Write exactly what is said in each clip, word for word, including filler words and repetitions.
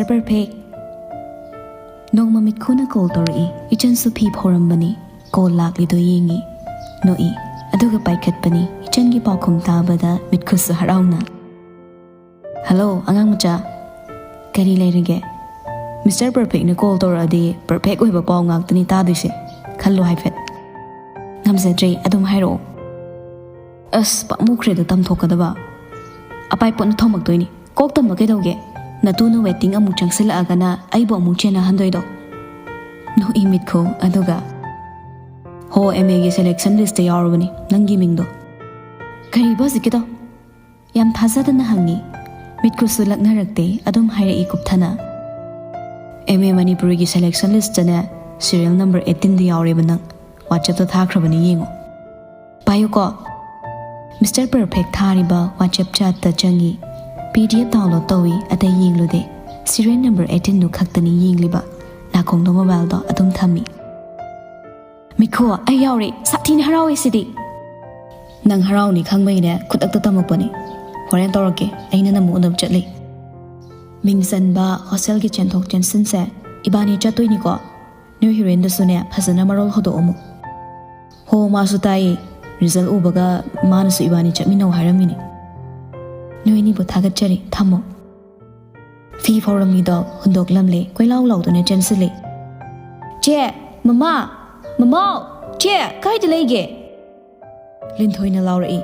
Perfect. ꯅꯣꯡꯃ ꯃꯤꯠꯈꯨꯅ call ꯇꯧꯔꯛꯏ꯫ ꯏꯆꯟꯁꯨ ꯐꯤ ꯐꯧꯔꯝꯕꯅꯤ꯫ Call ꯂꯥꯛꯂꯤꯗꯣ ꯌꯦꯡꯉꯤ, ꯅꯣꯛꯏ, ꯑꯗꯨꯒ ꯄꯥꯏꯈꯠꯄꯅꯤ꯫ ꯏꯆꯟꯒꯤ ꯄꯥꯎꯈꯨꯝ ꯇꯥꯕꯗ ꯃꯤꯠꯈꯨꯁꯨ ꯍꯔꯥꯎꯅ꯫ "ꯍꯜꯂꯣ, ꯑꯉꯥꯡ ꯃꯆꯥ꯫ ꯀꯔꯤ ꯂꯩꯔꯒꯦ? ꯃꯤꯁꯇꯔ ꯄꯔꯐꯦꯛꯅ ꯀꯣꯜ ꯇꯧꯔꯛꯑꯗꯤ ꯄꯔꯐꯦꯛ ꯑꯣꯏꯕ ꯄꯥꯎ ꯉꯥꯛꯇꯅꯤ ꯇꯥꯗꯣꯏꯁꯦ꯫ ꯈꯜꯂꯣ ꯍꯥꯏꯐꯦꯠ꯫" "ꯉꯝꯖꯗ꯭ꯔꯦ, ꯑꯗꯨꯝ ꯍꯥꯏꯔꯛꯑꯣ꯫" "ꯑꯁ, ꯄꯥꯝꯃꯨꯈ꯭ꯔꯦꯗ ꯇꯝꯊꯣꯛꯀꯗꯕ꯫ ꯑꯄꯥꯏ ꯄꯣꯠꯅ ꯊꯣꯝꯃꯛꯇꯣꯏꯅꯤ꯫ ꯀꯣꯛ ꯇꯝꯕ ꯀꯩꯗꯧꯒꯦ? ꯅꯇꯨꯅ ꯋꯦꯇꯤꯡ ꯑꯃꯨꯛ ꯆꯪꯁꯤꯜꯂꯛꯑꯒꯅ ꯑꯩꯕꯨ ꯑꯃꯨꯛ ꯆꯦꯟꯅꯍꯟꯗꯣꯏꯗꯣ?" ꯅꯣꯛꯏ ꯃꯤꯠꯈꯨ ꯑꯗꯨꯒ꯫ "ꯍꯣ, ꯑꯦꯝ ꯑꯦꯒꯤ ꯁꯦꯂꯦꯛꯁꯟ ꯂꯤꯁꯇ ꯌꯥꯎꯔꯕꯅꯤ ꯅꯪꯒꯤ ꯃꯤꯡꯗꯣ꯫" "ꯀꯔꯤꯕ ꯍꯧꯖꯤꯛꯀꯤꯗꯣ?" ꯌꯥꯝ ꯊꯥꯖꯗꯅ ꯍꯪꯉꯤ꯫ ꯃꯤꯠꯈꯨꯁꯨ ꯂꯛꯅꯔꯛꯇꯦ, ꯑꯗꯨꯝ ꯍꯥꯏꯔꯛꯏ ꯀꯨꯞꯊꯅ꯫ "ꯑꯦꯝ ꯑꯦ ꯃꯅꯤꯄꯨꯔꯤꯒꯤ ꯁꯦꯂꯦꯛꯁꯟ ꯂꯤꯁꯇꯅꯦ ꯁꯤꯔꯤꯌꯦꯜ ꯅꯝꯕꯔ ꯑꯩꯠꯇꯤꯟꯗ ꯌꯥꯎꯔꯦꯕ ꯅꯪ꯫ ꯋꯥꯆꯦꯞꯇ ꯊꯥꯈ꯭ꯔꯕꯅꯤ, ꯌꯦꯡꯉꯣ꯫" "ꯄꯥꯏꯌꯨꯀꯣ꯫" ꯃꯤꯁꯇꯔ ꯄꯔꯐꯦꯛ ꯊꯥꯔꯤꯕ ꯋꯥꯆꯦꯞ ꯆꯥꯠꯇ ꯆꯪꯉꯤ꯫ ꯄꯤ ꯗꯤ ꯑꯦꯐ ꯗꯥꯎꯟꯂꯣꯗ ꯇꯧꯏ, ꯑꯇꯩ ꯌꯦꯡꯂꯨꯗꯦ꯫ ꯁꯤꯔꯤꯌꯦꯜ ꯅꯝꯕꯔ ꯑꯩꯠꯇꯤꯟꯗꯨ ꯈꯛꯇꯅꯤ ꯌꯦꯡꯂꯤꯕ꯫ ꯅꯥꯀꯣꯡꯗ ꯃꯣꯕꯥꯏꯜꯗꯣ ꯑꯗꯨꯝ ꯊꯝꯃꯤ꯫ "ꯃꯤꯈꯣ, ꯑꯩ ꯌꯥꯎꯔꯦ꯫ ꯁꯥꯊꯤꯅ ꯍꯔꯥꯎꯋꯦ ꯁꯤꯗꯤ꯫" "ꯅꯪ ꯍꯔꯥꯎꯅꯤ ꯈꯪꯕꯩꯅꯦ ꯈꯨꯗꯛꯇ ꯇꯝꯃꯛꯄꯅꯤ꯫ ꯍꯣꯔꯦꯟ ꯇꯧꯔꯛꯀꯦ, ꯑꯩꯅ ꯅꯪꯕꯨ ꯎꯅꯕ ꯆꯠꯂꯤ꯫" "ꯃꯤꯡ ꯆꯟꯕ ꯍꯣꯁꯇꯦꯜꯒꯤ ꯆꯦꯟꯊꯣꯛ ꯆꯦꯟꯁꯤꯟꯁꯦ ꯏꯕꯥꯅꯤ ꯆꯠꯇꯣꯏꯅꯤꯀꯣ꯫ ꯅꯣꯏ ꯍꯤꯔꯣꯏꯟꯗꯨꯁꯨꯅꯦ ꯐꯖꯅ ꯃꯔꯣꯜ ꯍꯧꯗꯣꯛꯑꯝꯃꯨ꯫" "ꯍꯣ, ꯃꯥꯁꯨ ꯇꯥꯏꯌꯦ꯫ ꯔꯤꯖꯜ ꯎꯕꯒ ꯃꯥꯅꯁꯨ ꯏꯕꯥꯅꯤ ꯆꯠꯃꯤꯟꯅꯧ ꯍꯥꯏꯔꯝꯃꯤꯅꯤ꯫" "ꯅꯣꯏ ꯑꯅꯤꯕꯨ ꯊꯥꯒꯠꯆꯔꯤ, ꯊꯝꯃꯣ꯫" ꯐꯤ ꯐꯧꯔꯝꯃꯤꯗꯣ ꯍꯨꯟꯗꯣꯛꯂꯝꯂꯦ, ꯀꯣꯏꯂꯥꯎ ꯂꯥꯎꯗꯨꯅ ꯆꯦꯟꯁꯤꯜꯂꯤ꯫ "ꯆꯦ! ꯃꯃꯥ! ꯃꯃꯥꯎ! ꯆꯦ! ꯀꯥꯏꯗ ꯂꯩꯒꯦ?" ꯂꯤꯟꯊꯣꯏꯅ ꯂꯥꯎꯔꯛꯏ꯫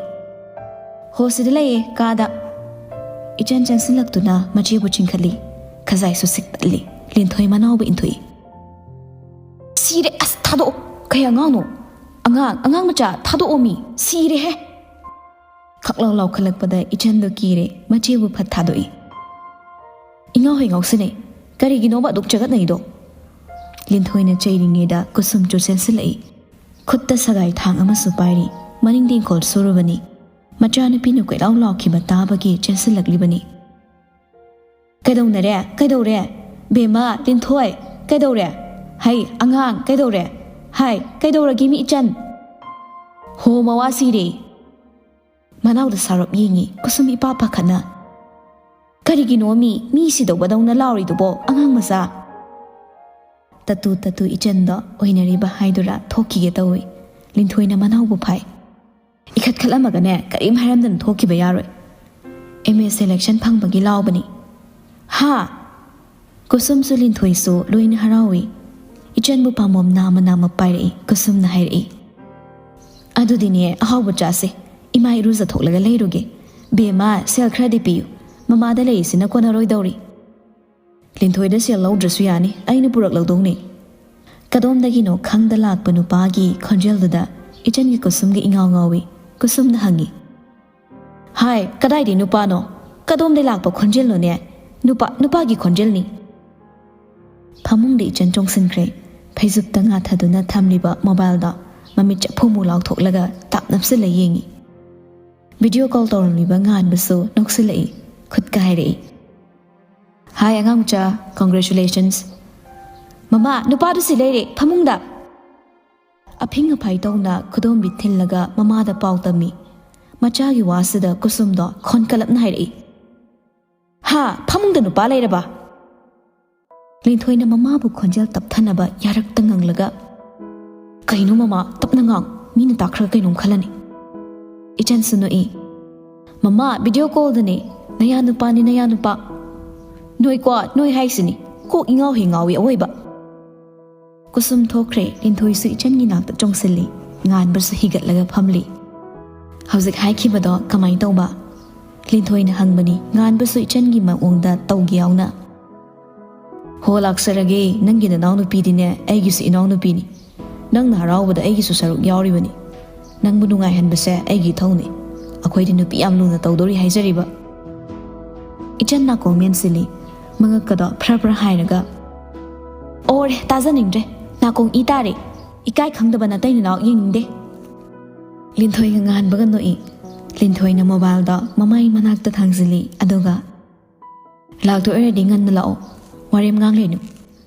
"ꯍꯣ, ꯁꯤꯗ ꯂꯩꯌꯦ, ꯀꯥꯗ꯫" ꯏꯆꯟ ꯆꯦꯟꯁꯤꯜꯂꯛꯇꯨꯅ ꯃꯆꯦꯕꯨ ꯆꯤꯡꯈꯠꯂꯤ꯫ ꯈꯖꯥꯏꯁꯨ ꯁꯤꯛꯇꯠꯂꯤ꯫ ꯂꯤꯟꯊꯣꯏ ꯃꯅꯥꯎꯕꯨ ꯏꯟꯊꯣꯛꯏ꯫ "ꯁꯤꯔꯦ! ꯑꯁ, ꯊꯥꯗꯣꯛꯑꯣ! ꯀꯩ ꯑꯉꯥꯡꯅꯣ? ꯑꯉꯥꯡ, ꯑꯉꯥꯡ ꯃꯆꯥ, ꯊꯥꯗꯣꯛꯑꯣ ꯃꯤ! ꯁꯤꯔꯦꯍꯦ!" ꯈꯛꯂꯥꯎ ꯂꯥꯎꯈꯠꯂꯛꯄꯗ ꯏꯆꯟꯗꯣ ꯀꯤꯔꯦ, ꯃꯆꯦꯕꯨ ꯐꯠ ꯊꯥꯗꯣꯛꯏ꯫ "ꯏꯉꯥꯎ ꯍꯦꯛ ꯉꯥꯎꯁꯤꯟꯅꯩ꯫ ꯀꯔꯤꯒꯤꯅꯣꯕ ꯑꯗꯨꯛ ꯆꯒꯠꯅꯩꯗꯣ?" ꯂꯤꯟꯊꯣꯏꯅ ꯆꯩꯔꯤꯉꯩꯗ ꯀꯨꯁꯨꯝꯁꯨ ꯆꯦꯟꯁꯤꯜꯂꯛꯏ꯫ ꯈꯨꯠꯇ ꯁꯒꯥꯏ ꯊꯥꯡ ꯑꯃꯁꯨ ꯄꯥꯏꯔꯤ꯫ ꯃꯅꯤꯡ ꯇꯦꯡꯀꯣꯜ ꯁꯨꯔꯨꯕꯅꯤ꯫ ꯃꯆꯥꯅꯨꯄꯤꯅ ꯀꯣꯏꯂꯥꯎ ꯂꯥꯎꯈꯤꯕ ꯇꯥꯕꯒꯤ ꯆꯦꯟꯁꯤꯜꯂꯛꯂꯤꯕꯅꯤ꯫ "ꯀꯩꯗꯧꯅꯔꯦ? ꯀꯩꯗꯧꯔꯦ? ꯕꯦꯝꯃ, ꯂꯤꯟꯊꯣꯏ, ꯀꯩꯗꯧꯔꯦ? ꯍꯩ, ꯑꯉꯥꯡ, ꯀꯩꯗꯧꯔꯦ? ꯍꯥꯏ, ꯀꯩꯗꯧꯔꯒꯦ ꯃꯤ ꯏꯆꯟ?" "ꯍꯣ, ꯃꯋꯥ ꯁꯤꯔꯦ!" ꯃꯅꯥꯎꯗ ꯁꯥꯎꯔꯞ ꯌꯦꯡꯉꯤ, ꯀꯨꯁꯨꯝ ꯏꯄꯥ ꯄꯥꯈꯠꯅ꯫ "ꯀꯔꯤꯒꯤꯅꯣ ꯃꯤ, ꯃꯤ ꯁꯤꯗꯧꯕꯗꯧꯅ ꯂꯥꯎꯔꯤꯗꯨꯕꯣ, ꯑꯉꯥꯡ ꯃꯆꯥ?" ꯇꯠꯇꯨ ꯇꯠꯇꯨ ꯏꯆꯟꯗꯣ ꯑꯣꯏꯅꯔꯤꯕ ꯍꯥꯏꯗꯨꯔꯥ ꯊꯣꯛꯈꯤꯒꯦ ꯇꯧꯏ꯫ ꯂꯤꯟꯊꯣꯏꯅ ꯃꯅꯥꯎꯕꯨ ꯐꯥꯏ꯫ ꯏꯈꯠ ꯈꯠꯂꯝꯃꯒꯅꯦ, ꯀꯔꯤꯝ ꯍꯥꯏꯔꯝꯗꯅ ꯊꯣꯛꯈꯤꯕ ꯌꯥꯔꯣꯏ꯫ "ꯑꯦꯝ ꯑꯦ ꯁꯦꯂꯦꯛꯁꯟ ꯐꯪꯕꯒꯤ ꯂꯥꯎꯕꯅꯤ"꯫ "ꯍꯥ?" ꯀꯨꯁꯨꯝꯁꯨ ꯂꯤꯟꯊꯣꯏꯁꯨ ꯂꯣꯏꯅ ꯍꯔꯥꯎꯏ꯫ ꯏꯆꯟꯕꯨ ꯄꯥꯝꯕꯣꯝ ꯅꯥꯝꯃ ꯅꯥꯝꯃ ꯄꯥꯏꯔꯛꯏ꯫ ꯀꯨꯁꯨꯝꯅ ꯍꯥꯏꯔꯛꯏ, "ꯑꯗꯨꯗꯤꯅꯦ, ꯑꯍꯥꯎꯕ ꯆꯥꯁꯦ꯫ ꯏꯃꯥ ꯏꯔꯨꯖꯊꯣꯛꯂꯒ ꯂꯩꯔꯨꯒꯦ꯫ ꯕꯦꯝꯃ, ꯁꯦꯜ ꯈꯔꯗꯤ ꯄꯤꯌꯨ꯫ ꯃꯃꯥꯗ ꯂꯩꯔꯤꯁꯤꯅ ꯀꯣꯟꯅꯔꯣꯏꯗꯧꯔꯤ"꯫ "ꯂꯤꯟꯊꯣꯏꯗ ꯁꯦꯜ ꯂꯧꯗ꯭ꯔꯁꯨ ꯌꯥꯅꯤ, ꯑꯩꯅ ꯄꯨꯔꯛꯂꯗꯧꯅꯤ"꯫ ꯀꯗꯣꯝꯗꯒꯤꯅꯣ ꯈꯪꯗ ꯂꯥꯛꯄ ꯅꯨꯄꯥꯒꯤ ꯈꯣꯟꯖꯦꯜꯗꯨꯗ ꯏꯆꯟꯒꯤ ꯀꯨꯁꯨꯝꯒꯤ ꯏꯉꯥꯎ ꯉꯥꯎꯏ꯫ ꯀꯨꯁꯨꯝꯅ ꯍꯪꯉꯤ, "ꯍꯥꯏ, ꯀꯗꯥꯏꯗꯩ ꯅꯨꯄꯥꯅꯣ? ꯀꯗꯣꯝꯗꯩ ꯂꯥꯛꯄ ꯈꯣꯟꯖꯦꯜꯅꯣꯅꯦ? ꯅꯨꯄꯥ, ꯅꯨꯄꯥꯒꯤ ꯈꯣꯟꯖꯦꯜꯅꯤ"꯫ ꯐꯃꯨꯡꯗ ꯏꯆꯟ ꯆꯣꯡꯁꯤꯟꯈ꯭ꯔꯦ꯫ ꯐꯩꯖꯨꯞꯇ ꯉꯥꯊꯗꯨꯅ ꯊꯝꯂꯤꯕ ꯃꯣꯕꯥꯏꯜꯗꯣ ꯃꯃꯤꯠ ꯆꯐꯨ ꯃꯨ ꯂꯥꯎꯊꯣꯛꯂꯒ ꯇꯥꯞ ꯅꯞꯁꯤꯜꯂ ꯌꯦꯡꯉꯤ꯫ Video call ꯇꯧꯔꯝꯂꯤꯕ ꯉꯥꯟꯕꯁꯨ ꯅꯣꯛꯁꯤꯜꯂꯛꯏ꯫ ꯈꯨꯠꯀ ꯍꯥꯏꯔꯛꯏ, "ꯍꯥꯏ ꯑꯉꯥꯡ ꯃꯆꯥ, congratulations"꯫ "ꯃꯃꯥ, ꯅꯨꯄꯥꯗꯨ ꯁꯤ ꯂꯩꯔꯦ ꯐꯃꯨꯡꯗ!" ꯑꯐꯤꯡ ꯑꯐꯥꯏ ꯇꯧꯅ ꯈꯨꯗꯣꯝꯕꯤ ꯊꯤꯜꯂꯒ ꯃꯃꯥꯗ ꯄꯥꯎ ꯇꯝꯃꯤ꯫ ꯃꯆꯥꯒꯤ ꯋꯥꯁꯤꯗ ꯀꯨꯁꯨꯝꯗꯣ ꯈꯣꯟꯀꯂꯞꯅ ꯍꯥꯏꯔꯛꯏ, "ꯍꯥ, ꯐꯃꯨꯡꯗ ꯅꯨꯄꯥ ꯂꯩꯔꯕ?" ꯂꯤꯟꯊꯣꯏꯅ ꯃꯃꯥꯕꯨ ꯈꯣꯟꯖꯦꯜ ꯇꯞꯊꯅꯕ ꯌꯥꯔꯛꯇ ꯉꯪꯂꯒ, "ꯀꯩꯅꯣ ꯃꯃꯥ, ꯇꯞꯅ ꯉꯥꯡ, ꯃꯤꯅ ꯇꯥꯈ꯭ꯔꯒ ꯀꯩꯅꯣꯝ ꯈꯜꯂꯅꯤ"꯫ ꯏꯆꯟꯁꯨ ꯅꯣꯛꯏ, "ꯃꯃꯥ, ꯚꯤꯗꯤꯑꯣ ꯀꯣꯜꯗꯅꯦ, ꯅꯌꯥ ꯅꯨꯄꯥꯅꯤ, ꯅꯌꯥ ꯅꯨꯄꯥ꯫ ꯅꯣꯏꯀꯣ, ꯅꯣꯏ ꯍꯥꯏꯁꯤꯅꯤ, ꯀꯣꯛ ꯏꯉꯥꯎ ꯍꯦꯛ ꯉꯥꯎꯏ ꯑꯋꯣꯏꯕ"꯫ ꯀꯨꯁꯨꯝ ꯊꯣꯛꯈ꯭ꯔꯦ꯫ ꯂꯤꯟꯊꯣꯏꯁꯨ ꯏꯆꯟꯒꯤ ꯅꯥꯛꯇ ꯆꯣꯡꯁꯤꯜꯂꯤ꯫ ꯉꯥꯟꯕꯁꯨ ꯍꯤꯒꯠꯂꯒ ꯐꯝꯂꯤ꯫ "ꯍꯧꯖꯤꯛ ꯍꯥꯏꯈꯤꯕꯗꯣ ꯀꯃꯥꯏ ꯇꯧꯕ?" ꯂꯤꯟꯊꯣꯏꯅ ꯍꯪꯕꯅꯤ꯫ ꯉꯥꯟꯕꯁꯨ ꯏꯆꯟꯒꯤ ꯃꯑꯣꯡꯗ ꯇꯧꯒꯦ ꯌꯥꯎꯅ, "ꯍꯣ, ꯂꯥꯛꯆꯔꯒꯦ꯫ ꯅꯪꯒꯤ ꯅꯅꯥꯎꯅꯨꯄꯤꯗꯤꯅꯦ ꯑꯩꯒꯤꯁꯨ ꯏꯅꯥꯎꯅꯨꯄꯤꯅꯤ꯫ ꯅꯪꯅ ꯍꯔꯥꯎꯕꯗ ꯑꯩꯒꯤꯁꯨ ꯁꯔꯨꯛ ꯌꯥꯎꯔꯤꯕꯅꯤ꯫ ꯅꯪꯕꯨ ꯅꯨꯡꯉꯥꯏꯍꯟꯕꯁꯦ ꯑꯩꯒꯤ ꯏꯊꯧꯅꯤ꯫ ꯑꯩꯈꯣꯏꯗꯤ ꯅꯨꯄꯤ ꯌꯥꯝ ꯂꯨꯅ ꯇꯧꯗꯣꯔꯤ ꯍꯥꯏꯖꯔꯤꯕ"꯫ ꯏꯆꯟ ꯅꯥꯀꯣꯡ ꯃꯦꯟꯁꯤꯜꯂꯤ꯫ ꯃꯉꯛꯀꯗꯣ ꯐ꯭ꯔ ꯐ꯭ꯔ ꯍꯥꯏꯔꯒ, "ꯑꯣꯔꯦ, ꯇꯥꯖꯅꯤꯡꯗ꯭ꯔꯦ꯫ ꯅꯥꯀꯣꯡ ꯏ ꯇꯥꯔꯦ꯫ ꯏꯀꯥꯏ ꯈꯪꯗꯕ ꯅꯇꯩ ꯅꯅꯥꯎ ꯌꯦꯡꯅꯤꯡꯗꯦ"꯫ ꯂꯤꯟꯊꯣꯏꯒ ꯉꯥꯟꯕꯒ ꯅꯣꯛꯏ꯫ ꯂꯤꯟꯊꯣꯏꯅ ꯃꯣꯕꯥꯏꯜꯗꯣ ꯃꯃꯥꯏ ꯃꯅꯥꯛꯇ ꯊꯥꯡꯖꯤꯜꯂꯤ, ꯑꯗꯨꯒ, "ꯂꯥꯛꯇꯣꯏ ꯑꯣꯏꯔꯗꯤ ꯉꯟꯅ ꯂꯥꯛꯑꯣ꯫ ꯋꯥꯔꯦꯝ ꯉꯥꯡꯂꯦꯅꯨ"꯫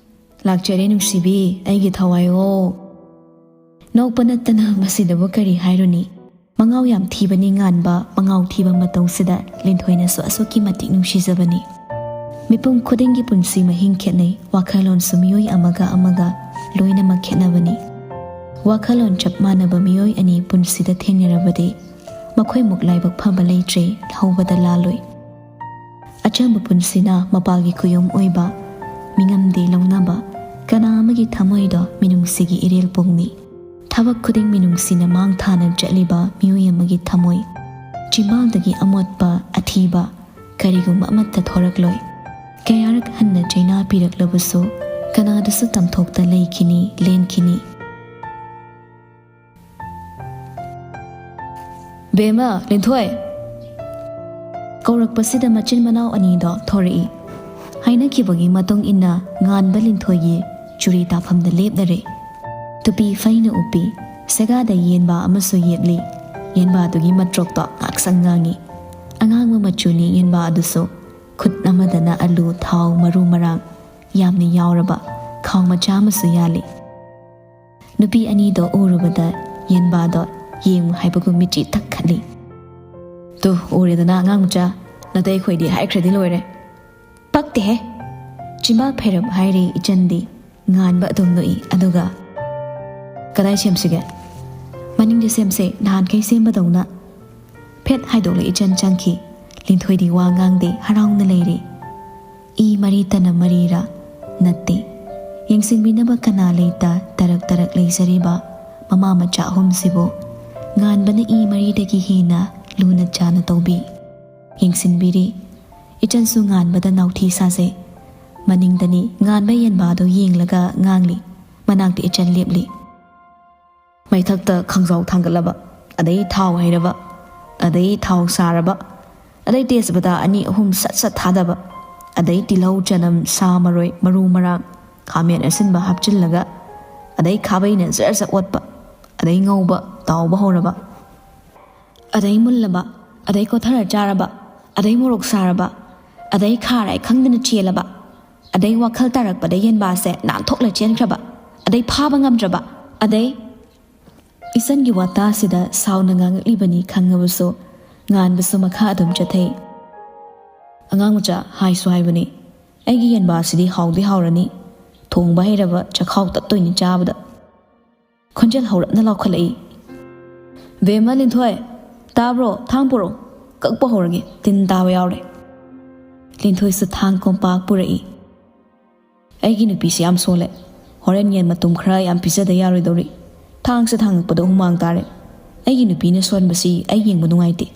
"ꯂꯥꯛꯆꯔꯦ ꯅꯨꯡꯁꯤꯕꯤ, ꯑꯩꯒꯤ ꯊꯋꯥꯏꯑꯣ"꯫ ꯅꯣꯛꯄ ꯅꯠꯇꯅ ꯃꯁꯤꯗꯕꯨ ꯀꯔꯤ ꯍꯥꯏꯔꯨꯅꯤ? ꯃꯉꯥꯎ ꯌꯥꯝ ꯊꯤꯕꯅꯤ ꯉꯥꯟꯕ, ꯃꯉꯥꯎ ꯊꯤꯕ ꯃꯇꯧꯁꯤꯗ ꯂꯤꯟꯊꯣꯏꯅꯁꯨ ꯑꯁꯨꯛꯀꯤ ꯃꯇꯤꯛ ꯅꯨꯡꯁꯤꯖꯕꯅꯤ꯫ ꯃꯤꯄꯨꯝ ꯈꯨꯗꯤꯡꯒꯤ ꯄꯨꯟꯁꯤ ꯃꯍꯤꯡ ꯈꯦꯠꯅꯩ, ꯋꯥꯈꯜꯂꯣꯟꯁꯨ ꯃꯤꯑꯣꯏ ꯑꯃꯒ ꯑꯃꯒ ꯂꯣꯏꯅꯃꯛ ꯈꯦꯠꯅꯕꯅꯤ꯫ ꯋꯥꯈꯜꯂꯣꯟ ꯆꯞ ꯃꯥꯟꯅꯕ ꯃꯤꯑꯣꯏ ꯑꯅꯤ ꯄꯨꯟꯁꯤꯗ ꯊꯦꯡꯅꯔꯕꯗꯤ ꯃꯈꯣꯏꯃꯨꯛ ꯂꯥꯏꯕꯛ ꯐꯕ ꯂꯩꯇ꯭ꯔꯦ, ꯍꯧꯕꯗ ꯂꯥꯜꯂꯣꯏ꯫ ꯑꯆꯝꯕ ꯄꯨꯟꯁꯤꯅ ꯃꯄꯥꯜꯒꯤ ꯈꯨꯌꯨꯝ ꯑꯣꯏꯕ, ꯃꯤꯉꯝꯗꯤ ꯂꯧꯅꯕ, ꯀꯅꯥ ꯑꯃꯒꯤ ꯊꯃꯣꯏꯗꯣ ꯃꯤꯅꯨꯡꯁꯤꯒꯤ ꯏꯔꯦꯜ ꯄꯨꯡꯅꯤ꯫ ꯊꯕꯛ ꯈꯨꯗꯤꯡ ꯃꯤꯅꯨꯡꯁꯤꯅ ꯃꯥꯡ ꯊꯥꯅ ꯆꯠꯂꯤꯕ ꯃꯤꯑꯣꯏ ꯑꯃꯒꯤ ꯊꯃꯣꯏ꯫ ꯆꯤꯝꯕꯥꯜꯗꯒꯤ ꯑꯃꯣꯠꯄ, ꯑꯊꯤꯕ ꯀꯔꯤꯒꯨꯝꯕ ꯑꯃꯠꯇ ꯊꯣꯔꯛꯂꯣꯏ꯫ ꯀꯌꯥꯔꯛ ꯍꯟꯅ ꯆꯩꯅꯥ ꯄꯤꯔꯛꯂꯕꯁꯨ ꯀꯅꯥꯗꯁꯨ ꯇꯝꯊꯣꯛꯇ ꯂꯩꯈꯤꯅꯤ, ꯂꯦꯟꯈꯤꯅꯤ꯫ "ꯕꯦꯝꯃ, ꯂꯤꯟꯊꯣꯏ!" ꯀꯧꯔꯛꯄꯁꯤꯗ ꯃꯆꯤꯟ ꯃꯅꯥꯎ ꯑꯅꯤꯗꯣ ꯊꯣꯔꯛꯏ꯫ ꯍꯥꯏꯅꯈꯤꯕꯒꯤ ꯃꯇꯨꯡ ꯏꯟꯅ ꯉꯥꯟꯕ ꯂꯤꯟꯊꯣꯏꯒꯤ ꯆꯨꯔꯤ ꯇꯥꯐꯝꯗ ꯂꯦꯞꯂꯔꯦ꯫ ꯇꯨꯄꯤ ꯐꯩꯅ ꯎꯞꯄꯤ, ꯁꯦꯒꯥꯗ ꯌꯦꯟꯕꯥ ꯑꯃꯁꯨ ꯌꯦꯞꯂꯤ꯫ ꯌꯦꯟꯕꯥꯗꯨꯒꯤ ꯃꯇ꯭ꯔꯣꯛꯇꯣ ꯉꯥꯛꯁꯪ ꯉꯥꯡꯉꯤ꯫ ꯑꯉꯥꯡꯕ ꯃꯆꯨꯅꯤ ꯌꯦꯟꯕꯥ ꯑꯗꯨꯁꯨ꯫ ꯈꯨꯠ ꯑꯃꯗꯅ ꯑꯂꯨ, ꯊꯥꯎ, ꯃꯔꯨ ꯃꯔꯥꯡ ꯌꯥꯝꯅ ꯌꯥꯎꯔꯕ ꯈꯥꯎ ꯃꯆꯥ ꯑꯃꯁꯨ ꯌꯥꯜꯂꯤ꯫ ꯅꯨꯄꯤ ꯑꯅꯤꯗꯣ ꯎꯔꯨꯕꯗ ꯌꯦꯟꯕꯥꯗꯣ ꯌꯦꯡꯉꯨ ꯍꯥꯏꯕꯒꯨꯝ ꯃꯤꯠꯆꯤ ꯇꯛꯈꯠꯂꯤ꯫ "ꯇꯨ, ꯎꯔꯦꯗꯅ ꯑꯉꯥꯡ ꯃꯆꯥ, ꯅꯇꯩ ꯈꯣꯏꯗꯤ ꯍꯥꯏꯈ꯭ꯔꯗꯤ ꯂꯣꯏꯔꯦ꯫" "ꯄꯛꯇꯦꯍꯦ!" ꯆꯤꯝꯕꯥꯜ ꯐꯩꯔꯞ ꯍꯥꯏꯔꯤ ꯏꯆꯟꯗꯤ꯫ ꯉꯥꯟꯕ ꯑꯗꯨꯝ ꯅꯣꯛꯏ, ꯑꯗꯨꯒ, "ꯀꯗꯥꯏ ꯁꯦꯝꯁꯤꯒꯦ?" "ꯃꯅꯤꯡꯗ ꯁꯦꯝꯁꯦ, ꯅꯍꯥꯟꯈꯩ ꯁꯦꯝꯕꯗꯧꯅ꯫" ꯐꯦꯠ ꯍꯥꯏꯗꯣꯛꯂ ꯏꯆꯟ ꯆꯪꯈꯤ꯫ ꯂꯤꯟꯊꯣꯏꯗꯤ ꯋꯥ ꯉꯥꯡꯗꯦ, ꯍꯔꯥꯎꯅ ꯂꯩꯔꯤ꯫ ꯏ ꯃꯔꯤ ꯇꯅ ꯃꯔꯤꯔꯥ? ꯅꯠꯇꯦ꯫ ꯌꯦꯡꯁꯤꯟꯕꯤꯅꯕ ꯀꯅꯥ ꯂꯩꯇ ꯇꯔꯛ ꯇꯔꯛ ꯂꯩꯖꯔꯤꯕ ꯃꯃꯥ ꯃꯆꯥ ꯑꯍꯨꯝꯁꯤꯕꯨ ꯉꯥꯟꯕꯅ ꯏ ꯃꯔꯤꯗꯒꯤ ꯍꯦꯟꯅ ꯂꯨꯅ ꯆꯥꯅ ꯇꯧꯕꯤ꯫ ꯌꯦꯡꯁꯤꯟꯕꯤꯔꯤ꯫ ꯏꯆꯟꯁꯨ ꯉꯥꯟꯕꯗ ꯅꯥꯎꯊꯤ ꯁꯥꯖꯩ꯫ ꯃꯅꯤꯡꯗꯅꯤ ꯉꯥꯟꯕ ꯌꯦꯟꯕꯥꯗꯣ ꯌꯦꯡꯂꯒ ꯉꯥꯡꯂꯤ꯫ ꯃꯅꯥꯛꯇ ꯏꯆꯟ ꯂꯦꯞꯂꯤ꯫ ꯃꯩꯊꯛꯇ ꯈꯥꯡꯖꯥꯎ ꯊꯥꯡꯒꯠꯂꯕ, ꯑꯗꯩ ꯊꯥꯎ ꯍꯩꯔꯕ, ꯑꯗꯩ ꯊꯥꯎ ꯁꯥꯔꯕ, ꯑꯗꯩ ꯇꯦꯖꯄꯇꯥ ꯑꯅꯤ ꯑꯍꯨꯝ ꯁꯠ ꯁꯠ ꯊꯥꯗꯕ, ꯑꯗꯩ ꯇꯤꯜꯍꯧ, ꯆꯅꯝ, ꯁꯥ ꯃꯔꯣꯏ, ꯃꯔꯨ ꯃꯔꯥꯡ, ꯈꯥꯃꯦꯟ ꯑꯁꯤꯟꯕ ꯍꯥꯞꯆꯤꯜꯂꯒ, ꯑꯗꯩ ꯈꯥꯕꯩꯅ ꯖꯔ ꯖꯔ ꯑꯣꯠꯄ, ꯑꯗꯩ ꯉꯧꯕ, ꯇꯥꯎꯕ ꯍꯧꯔꯕ, ꯑꯗꯩ ꯃꯨꯜꯂꯕ, ꯑꯗꯩ ꯀꯣꯊꯔ ꯆꯥꯔꯕ, ꯑꯗꯩ ꯃꯣꯔꯣꯛ ꯁꯥꯔꯕ, ꯑꯗꯩ ꯈꯥꯔꯥꯏ ꯈꯪꯗꯅ ꯆꯦꯜꯂꯕ, ꯑꯗꯩ ꯋꯥꯈꯜ ꯇꯥꯔꯛꯄꯗ ꯌꯦꯟꯕꯥꯁꯦ ꯅꯥꯟꯊꯣꯛꯂ ꯆꯦꯟꯈ꯭ꯔꯕ, ꯑꯗꯩ ꯐꯥꯕ ꯉꯝꯗ꯭ꯔꯕ, ꯑꯗꯩ ꯏꯆꯟꯒꯤ ꯋꯥꯇꯥꯁꯤꯗ ꯁꯥꯎꯅ ꯉꯥꯡꯉꯛꯂꯤꯕꯅꯤ ꯈꯪꯉꯕꯁꯨ, ꯉꯥꯟꯕꯁꯨ ꯃꯈꯥ ꯑꯗꯨꯝ ꯆꯠꯊꯩ꯫ "ꯑꯉꯥꯡ ꯃꯆꯥ, ꯍꯥꯏꯁꯨ ꯍꯥꯏꯕꯅꯤ, ꯑꯩꯒꯤ ꯌꯦꯟꯕꯥꯁꯤꯗꯤ ꯍꯥꯎꯗꯤ ꯍꯥꯎꯔꯅꯤ, ꯊꯣꯡꯕ ꯍꯩꯔꯕ ꯆꯈꯥꯎ ꯇꯠꯇꯣꯏꯅꯤ ꯆꯥꯕꯗ"꯫ ꯈꯣꯟꯖꯦꯜ ꯍꯧꯔꯞꯅ ꯂꯥꯎꯈꯠꯂꯛꯏ꯫ "ꯕꯦꯝꯃ ꯂꯤꯟꯊꯣꯏ, ꯇꯥꯕ꯭ꯔꯣ? ꯊꯥꯡ ꯄꯨꯔꯛꯑꯣ, ꯀꯛꯄ ꯍꯧꯔꯒꯦ, ꯇꯤꯟ ꯇꯥꯕ ꯌꯥꯎꯔꯦ"꯫ ꯂꯤꯟꯊꯣꯏꯁꯨ ꯊꯥꯡ ꯀꯣꯝꯄꯥꯛ ꯄꯨꯔꯛꯏ꯫ "ꯑꯩꯒꯤ ꯅꯨꯄꯤꯁꯦ ꯌꯥꯝ ꯁꯣꯜꯂꯦ, ꯍꯣꯔꯦꯟ ꯌꯦꯟ ꯃꯇꯨꯝ ꯈꯔ ꯌꯥꯝ ꯄꯤꯖꯗ ꯌꯥꯔꯣꯏꯗꯧꯔꯤ꯫ ꯊꯥꯡꯁꯦ ꯊꯥꯡꯉꯛꯄꯗ ꯍꯨꯃꯥꯡ ꯇꯥꯔꯦ꯫ ꯑꯩꯒꯤ ꯅꯨꯄꯤꯅ ꯁꯣꯟꯕꯁꯤ ꯑꯩ ꯌꯦꯡꯕ ꯅꯨꯡꯉꯥꯏꯇꯦ"꯫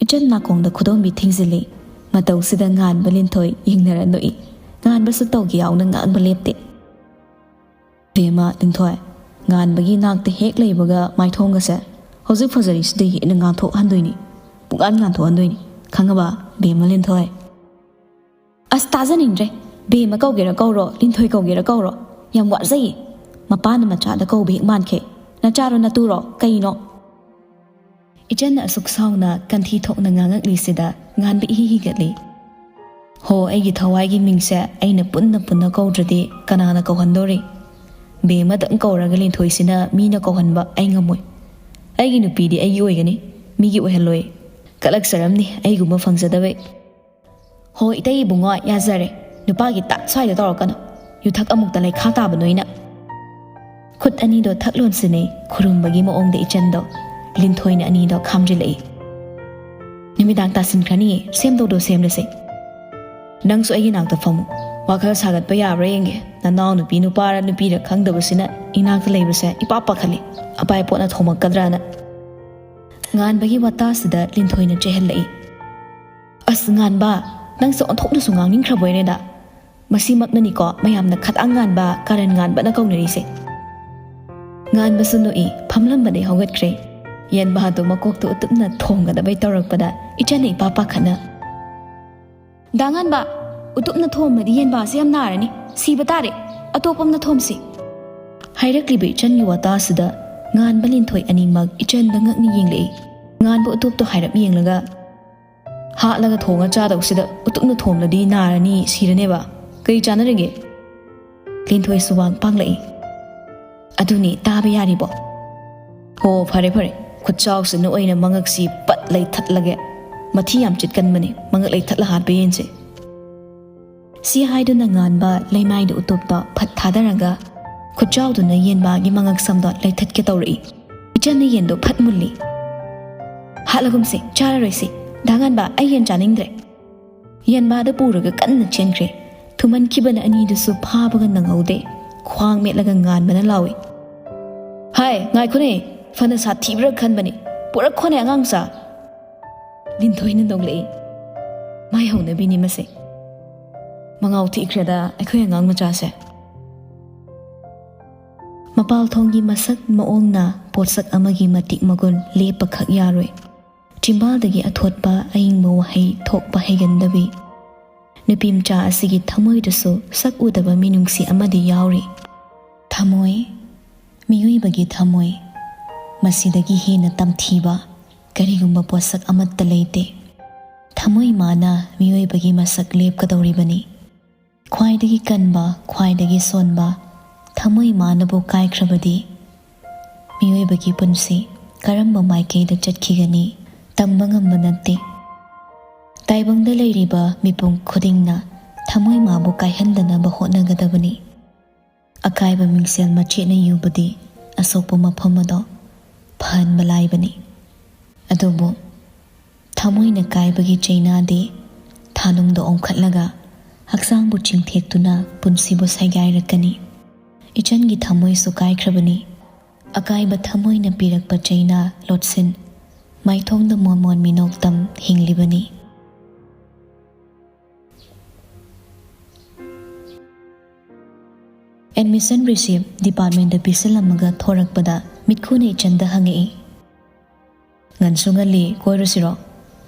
ꯏꯆꯟ ꯅꯥꯀꯣꯡꯗ ꯈꯨꯗꯣꯝꯕꯤ ꯊꯤꯡꯖꯤꯜꯂꯤ꯫ ꯃꯇꯧꯁꯤꯗ ꯉꯥꯟꯕ ꯂꯤꯟꯊꯣꯏ ꯌꯦꯡꯅꯔ ꯅꯣꯛꯏ꯫ ꯉꯥꯟꯕꯁꯨ ꯇꯧꯒꯦ ꯌꯥꯎꯅ ꯉꯥꯡꯕ ꯂꯦꯞꯇꯦ꯫ "ꯕꯦꯝꯃ ꯂꯤꯟꯊꯣꯏ, ꯉꯥꯟꯕꯒꯤ ꯅꯥꯛꯇ ꯍꯦꯛ ꯂꯩꯕꯒ ꯃꯥꯏꯊꯣꯡꯒꯁꯦ ꯍꯧꯖꯤꯛ ꯐꯖꯔꯤꯁꯤꯗꯒꯤ ꯍꯦꯟꯅ ꯉꯥꯟꯊꯣꯛꯍꯟꯗꯣꯏꯅꯤ, ꯄꯨꯡꯉꯥꯟ ꯉꯥꯟꯊꯣꯛꯍꯟꯗꯣꯏꯅꯤ, ꯈꯪꯉꯕ, ꯕꯦꯝꯃ ꯂꯤꯟꯊꯣꯏ?" "ꯑꯁ, ꯇꯥꯖꯅꯤꯡꯗ꯭ꯔꯦ꯫ ꯕꯦꯝꯃ ꯀꯧꯒꯦꯔꯥ ꯀꯧꯔꯣ, ꯂꯤꯟꯊꯣꯏ ꯀꯧꯒꯦꯔꯥ ꯀꯧꯔꯣ, ꯌꯥꯝ ꯋꯥꯖꯩꯌꯦ꯫ ꯃꯄꯥꯅ ꯃꯆꯥꯗ ꯀꯧꯕ ꯍꯦꯛ ꯃꯥꯟꯈꯦ꯫ ꯅꯆꯥꯔꯣ ꯅꯇꯨꯔꯣ, ꯀꯩꯅꯣ?" ꯏꯆꯟꯅ ꯑꯁꯨꯛ ꯁꯥꯎꯅ ꯀꯟꯊꯤ ꯊꯣꯛꯅ ꯉꯥꯡꯉꯛꯂꯤꯁꯤꯗ ꯉꯥꯟꯕ ꯏꯍꯤ ꯍꯤꯒꯠꯂꯤ꯫ "ꯍꯣ, ꯑꯩꯒꯤ ꯊꯋꯥꯏꯒꯤ ꯃꯤꯡꯁꯦ ꯑꯩꯅ ꯄꯨꯟꯅ ꯄꯨꯟꯅ ꯀꯧꯗ꯭ꯔꯗꯤ ꯀꯅꯥꯅ ꯀꯧꯍꯟꯗꯣꯔꯤ? ꯕꯦꯝꯃꯗꯪ ꯀꯧꯔꯒ ꯂꯤꯟꯊꯣꯏꯁꯤꯅ ꯃꯤꯅ ꯀꯧꯍꯟꯕ ꯑꯩ ꯉꯝꯃꯣꯏ꯫ ꯑꯩꯒꯤ ꯅꯨꯄꯤꯗꯤ ꯑꯩꯒꯤ ꯑꯣꯏꯒꯅꯤ, ꯃꯤꯒꯤ ꯑꯣꯏꯍꯜꯂꯣꯏ꯫ ꯀꯂꯛꯆꯔꯝꯅꯤ ꯑꯩꯒꯨꯝꯕ ꯐꯪꯖꯗꯕꯩ"꯫ "ꯍꯣ, ꯏꯇꯩ ꯏꯕꯨꯡꯉꯣ, ꯌꯥꯖꯔꯦ꯫ ꯅꯨꯄꯥꯒꯤ ꯇꯥꯛ ꯁ꯭ꯋꯥꯏꯗ ꯇꯧꯔꯛꯀꯅꯨ꯫ ꯌꯨꯊꯛ ꯑꯃꯨꯛꯇ ꯂꯩꯈꯥ ꯇꯥꯕ ꯅꯣꯏꯅ"꯫ ꯈꯨꯠ ꯑꯅꯤꯗꯣ ꯊꯛ ꯂꯣꯟꯁꯤꯟꯅꯩ, ꯈꯨꯔꯨꯝꯕꯒꯤ ꯃꯑꯣꯡꯗ ꯏꯆꯟꯗꯣ꯫ ꯂꯤꯟꯊꯣꯏꯅ ꯑꯅꯤꯗꯣ ꯈꯥꯝꯖꯤꯜꯂꯛꯏ꯫ "ꯅꯨꯃꯤꯗꯥꯡ ꯇꯥꯁꯤꯟꯈ꯭ꯔꯅꯤꯌꯦ, ꯁꯦꯝꯗꯧꯗꯣ ꯁꯦꯝꯂꯁꯦ꯫ ꯅꯪꯁꯨ ꯑꯩꯒꯤ ꯅꯥꯛꯇ ꯐꯝꯃꯨ꯫ ꯋꯥꯈꯜ ꯁꯥꯒꯠꯄ ꯌꯥꯕ꯭ꯔꯥ ꯌꯦꯡꯒꯦ꯫ ꯅꯅꯥꯎ ꯅꯨꯄꯤ ꯅꯨꯄꯥꯔ ꯅꯨꯄꯤꯔ ꯈꯪꯗꯕꯁꯤꯅ ꯏꯅꯥꯛꯇ ꯂꯩꯕꯁꯦ ꯏꯄꯥ ꯄꯥꯈꯠꯂꯤ꯫ ꯑꯄꯥꯏ ꯄꯣꯠꯅ ꯊꯣꯝꯃꯛꯀꯗ꯭ꯔꯥꯅ"꯫ ꯉꯥꯟꯕꯒꯤ ꯋꯥꯇꯥꯁꯤꯗ ꯂꯤꯟꯊꯣꯏꯅ ꯆꯦꯜꯍꯜꯂꯛꯏ꯫ "ꯑꯁ ꯉꯥꯟꯕ, ꯅꯪꯁꯦ ꯑꯣꯟꯊꯣꯛꯅꯁꯨ ꯉꯥꯡꯅꯤꯡꯈ꯭ꯔꯕꯣꯏꯔꯦꯗ꯫ ꯃꯁꯤꯃꯛꯅꯅꯤꯀꯣ ꯃꯌꯥꯝꯅ ꯈꯗꯥꯡ ꯉꯥꯟꯕ, ꯀꯔꯟ ꯉꯥꯟꯕꯅ ꯀꯧꯅꯔꯤꯁꯦ"꯫ ꯉꯥꯟꯕꯁꯨ ꯅꯣꯛꯏ, ꯐꯝꯂꯝꯕꯗꯩ ꯍꯧꯒꯠꯈ꯭ꯔꯦ꯫ ꯌꯦꯟꯕꯥꯗꯣ ꯃꯀꯣꯛꯇꯣ ꯎꯇꯨꯞꯅ ꯊꯣꯝꯒꯗꯕꯩ ꯇꯧꯔꯛꯄꯗ ꯏꯆꯟꯅ ꯏꯄꯥ ꯄꯥꯈꯠꯅ, "ꯗꯥ ꯉꯥꯟꯕ, ꯎꯇꯨꯞꯅ ꯊꯣꯝꯃꯗꯤ ꯌꯦꯟꯕꯥꯁꯦ ꯌꯥꯝ ꯅꯥꯔꯅꯤ, ꯁꯤꯕ ꯇꯥꯔꯦ, ꯑꯇꯣꯞꯄ ꯑꯃꯅ ꯊꯣꯝꯁꯤ"꯫ ꯍꯥꯏꯔꯛꯂꯤꯕ ꯏꯆꯟꯒꯤ ꯋꯥꯇꯥꯁꯤꯗ ꯉꯥꯟꯕ ꯂꯤꯟꯊꯣꯏ ꯑꯅꯤꯃꯛ ꯏꯆꯟꯗ ꯉꯛꯅ ꯌꯦꯡꯂꯛꯏ꯫ ꯉꯥꯟꯕ ꯎꯇꯨꯞꯇꯣ ꯍꯥꯏꯔꯞ ꯌꯦꯡꯂꯒ, "ꯍꯥꯠꯂꯒ ꯊꯣꯡꯉ ꯆꯥꯗꯧꯁꯤꯗ ꯎꯇꯨꯞꯅ ꯊꯣꯝꯂꯗꯤ ꯅꯥꯔꯅꯤ, ꯁꯤꯔꯅꯦꯕ꯫ ꯀꯩ ꯆꯥꯅꯔꯤꯒꯦ?" ꯂꯤꯟꯊꯣꯏ ꯁꯨꯋꯥꯡ ꯄꯥꯡꯂꯛꯏ꯫ "ꯑꯗꯨꯅꯤ, ꯇꯥꯕ ꯌꯥꯔꯤꯕꯣ? ꯍꯣ, ꯐꯔꯦ ꯐꯔꯦ, ꯈꯨꯠꯆꯥꯎꯁꯤꯅ ꯑꯣꯏꯅ ꯃꯉꯛꯁꯤ ꯄꯠ ꯂꯩꯊꯠꯂꯒꯦ꯫ ꯃꯊꯤ ꯌꯥꯝ ꯆꯤꯠꯀꯟꯕꯅꯤ, ꯃꯉꯛ ꯂꯩꯊꯠꯂ ꯍꯥꯠꯄ ꯌꯦꯟꯁꯦ꯫ ꯁꯤ ꯍꯥꯏꯗꯨꯅ ꯉꯥꯟꯕ ꯂꯩꯃꯥꯏꯗ ꯎꯇꯣꯞꯇꯣ ꯐꯠ ꯊꯥꯗꯔꯒ ꯈꯨꯠꯆꯥꯎꯗꯨꯅ ꯌꯦꯟꯕꯥꯒꯤ ꯃꯉꯛ ꯁꯝꯗꯣ ꯂꯩꯊꯠꯀꯦ ꯇꯧꯔꯛꯏ꯫ ꯏꯆꯟꯅ ꯌꯦꯟꯗꯣ ꯐꯠ ꯃꯨꯜꯂꯤ꯫ "ꯍꯥꯠꯂꯒꯨꯝꯁꯤ, ꯆꯥꯔꯔꯣꯏꯁꯤ꯫ ꯗꯥ ꯉꯥꯟꯕ, ꯑꯩ ꯌꯦꯟ ꯆꯥꯅꯤꯡꯗ꯭ꯔꯦ"꯫ ꯌꯦꯟꯕꯥꯗ ꯄꯨꯔꯒ ꯀꯟꯅ ꯆꯦꯟꯈ꯭ꯔꯦ꯫ ꯊꯨꯃꯟꯈꯤꯕꯅ ꯑꯅꯤꯗꯨꯁꯨ ꯐꯥꯕꯒ ꯅꯪꯍꯧꯗꯦ꯫ ꯈ꯭ꯋꯥꯡ ꯃꯦꯠꯂꯒ ꯉꯥꯟꯕꯅ ꯂꯥꯎꯏ, "ꯍꯥꯏ, ꯉꯥꯏꯈꯣꯅꯦ, ꯐꯅ ꯁꯥꯊꯤꯕ꯭ꯔꯥ ꯈꯟꯕꯅꯤ, ꯄꯨꯔꯛꯈꯣꯅꯦ ꯑꯉꯥꯡ ꯃꯆꯥ"꯫ ꯂꯤꯟꯊꯣꯏꯅ ꯅꯣꯛꯂꯛꯏ꯫ "ꯃꯥꯏ ꯍꯧꯅꯕꯤꯅꯤ ꯃꯁꯦ꯫ ꯃꯉꯥꯎ ꯊꯤꯈ꯭ꯔꯦꯗ ꯑꯩꯈꯣꯏ ꯑꯉꯥꯡ ꯃꯆꯥꯁꯦ"꯫ ꯃꯄꯥꯜ ꯊꯣꯡꯒꯤ ꯃꯁꯛ ꯃꯑꯣꯡꯅ ꯄꯣꯠꯁꯛ ꯑꯃꯒꯤ ꯃꯇꯤꯛ ꯃꯒꯨꯟ ꯂꯦꯞꯄꯈꯛ ꯌꯥꯔꯣꯏ꯫ ꯆꯤꯝꯕꯥꯜꯗꯒꯤ ꯑꯊꯣꯠꯄ ꯑꯏꯪꯕ ꯋꯥꯍꯩ ꯊꯣꯛꯄ ꯍꯩꯒꯟꯗꯕꯤ꯫ ꯅꯨꯄꯤ ꯃꯆꯥ ꯑꯁꯤꯒꯤ ꯊꯃꯣꯏꯗꯁꯨ ꯁꯛ ꯎꯗꯕ ꯃꯤꯅꯨꯡꯁꯤ ꯑꯃꯗꯤ ꯌꯥꯎꯔꯤ꯫ ꯊꯃꯣꯏ, ꯃꯤꯑꯣꯏꯕꯒꯤ ꯊꯃꯣꯏ, ꯃꯁꯤꯗꯒꯤ ꯍꯦꯟꯅ ꯇꯝꯊꯤꯕ ꯀꯔꯤꯒꯨꯝꯕ ꯄꯣꯠꯁꯛ ꯑꯃꯠꯇ ꯂꯩꯇꯦ꯫ ꯊꯃꯣꯏ ꯃꯥꯅ ꯃꯤꯑꯣꯏꯕꯒꯤ ꯃꯁꯛ ꯂꯦꯞꯀꯗꯧꯔꯤꯕꯅꯤ꯫ ꯈ꯭ꯋꯥꯏꯗꯒꯤ ꯀꯟꯕ, ꯈ꯭ꯋꯥꯏꯗꯒꯤ ꯁꯣꯟꯕ ꯊꯃꯣꯏ ꯃꯥꯅꯕꯨ ꯀꯥꯏꯈ꯭ꯔꯕꯗꯤ, ꯃꯤꯑꯣꯏꯕꯒꯤ ꯄꯨꯟꯁꯤ ꯀꯔꯝꯕ ꯃꯥꯏꯀꯩꯗ ꯆꯠꯈꯤꯒꯅꯤ, ꯇꯝꯕ ꯉꯝꯕ ꯅꯠꯇꯦ꯫ ꯇꯥꯏꯕꯪꯗ ꯂꯩꯔꯤꯕ ꯃꯤꯄꯨꯝ ꯈꯨꯗꯤꯡꯅ ꯊꯃꯣꯏ ꯃꯥꯕꯨ ꯀꯥꯏꯍꯟꯗꯅꯕ ꯍꯣꯠꯅꯒꯗꯕꯅꯤ꯫ ꯑꯀꯥꯏꯕ ꯃꯤꯡꯁꯦꯜ ꯃꯆꯦꯠꯅ ꯌꯨꯕꯗꯤ ꯑꯁꯣꯛꯄ ꯃꯐꯝ ꯑꯗꯣ ꯐꯍꯟꯕ ꯂꯥꯏꯕꯅꯤ꯫ ꯑꯗꯨꯕꯨ ꯊꯃꯣꯏꯅ ꯀꯥꯏꯕꯒꯤ ꯆꯩꯅꯥꯗꯤ ꯊꯥꯅꯨꯡꯗ ꯑꯣꯟꯈꯠꯂꯒ ꯍꯛꯆꯥꯡꯕꯨ ꯆꯤꯡꯊꯦꯛꯇꯨꯅ ꯄꯨꯟꯁꯤꯕꯨ ꯁꯩꯒꯥꯏꯔꯛꯀꯅꯤ꯫ ꯏꯆꯟꯒꯤ ꯊꯃꯣꯏꯁꯨ ꯀꯥꯏꯈ꯭ꯔꯕꯅꯤ꯫ ꯑꯀꯥꯏꯕ ꯊꯃꯣꯏꯅ ꯄꯤꯔꯛꯄ ꯆꯩꯅꯥ ꯂꯣꯠꯁꯤꯟ ꯃꯥꯏꯊꯣꯡꯗ ꯃꯣꯟ ꯃꯣꯟ ꯃꯤꯅꯣꯛꯇꯝ ꯍꯤꯡꯂꯤꯕꯅꯤ꯫ Admission receipt departmentꯗ ꯄꯤꯁꯤꯜꯂꯝꯃꯒ ꯊꯣꯔꯛꯄꯗ ꯃꯤꯠꯈꯨꯅ ꯏꯆꯟꯗ ꯍꯪꯉꯛꯏ, "ꯉꯟꯁꯨ ꯉꯜꯂꯤ, ꯀꯣꯏꯔꯨꯁꯤꯔꯣ?"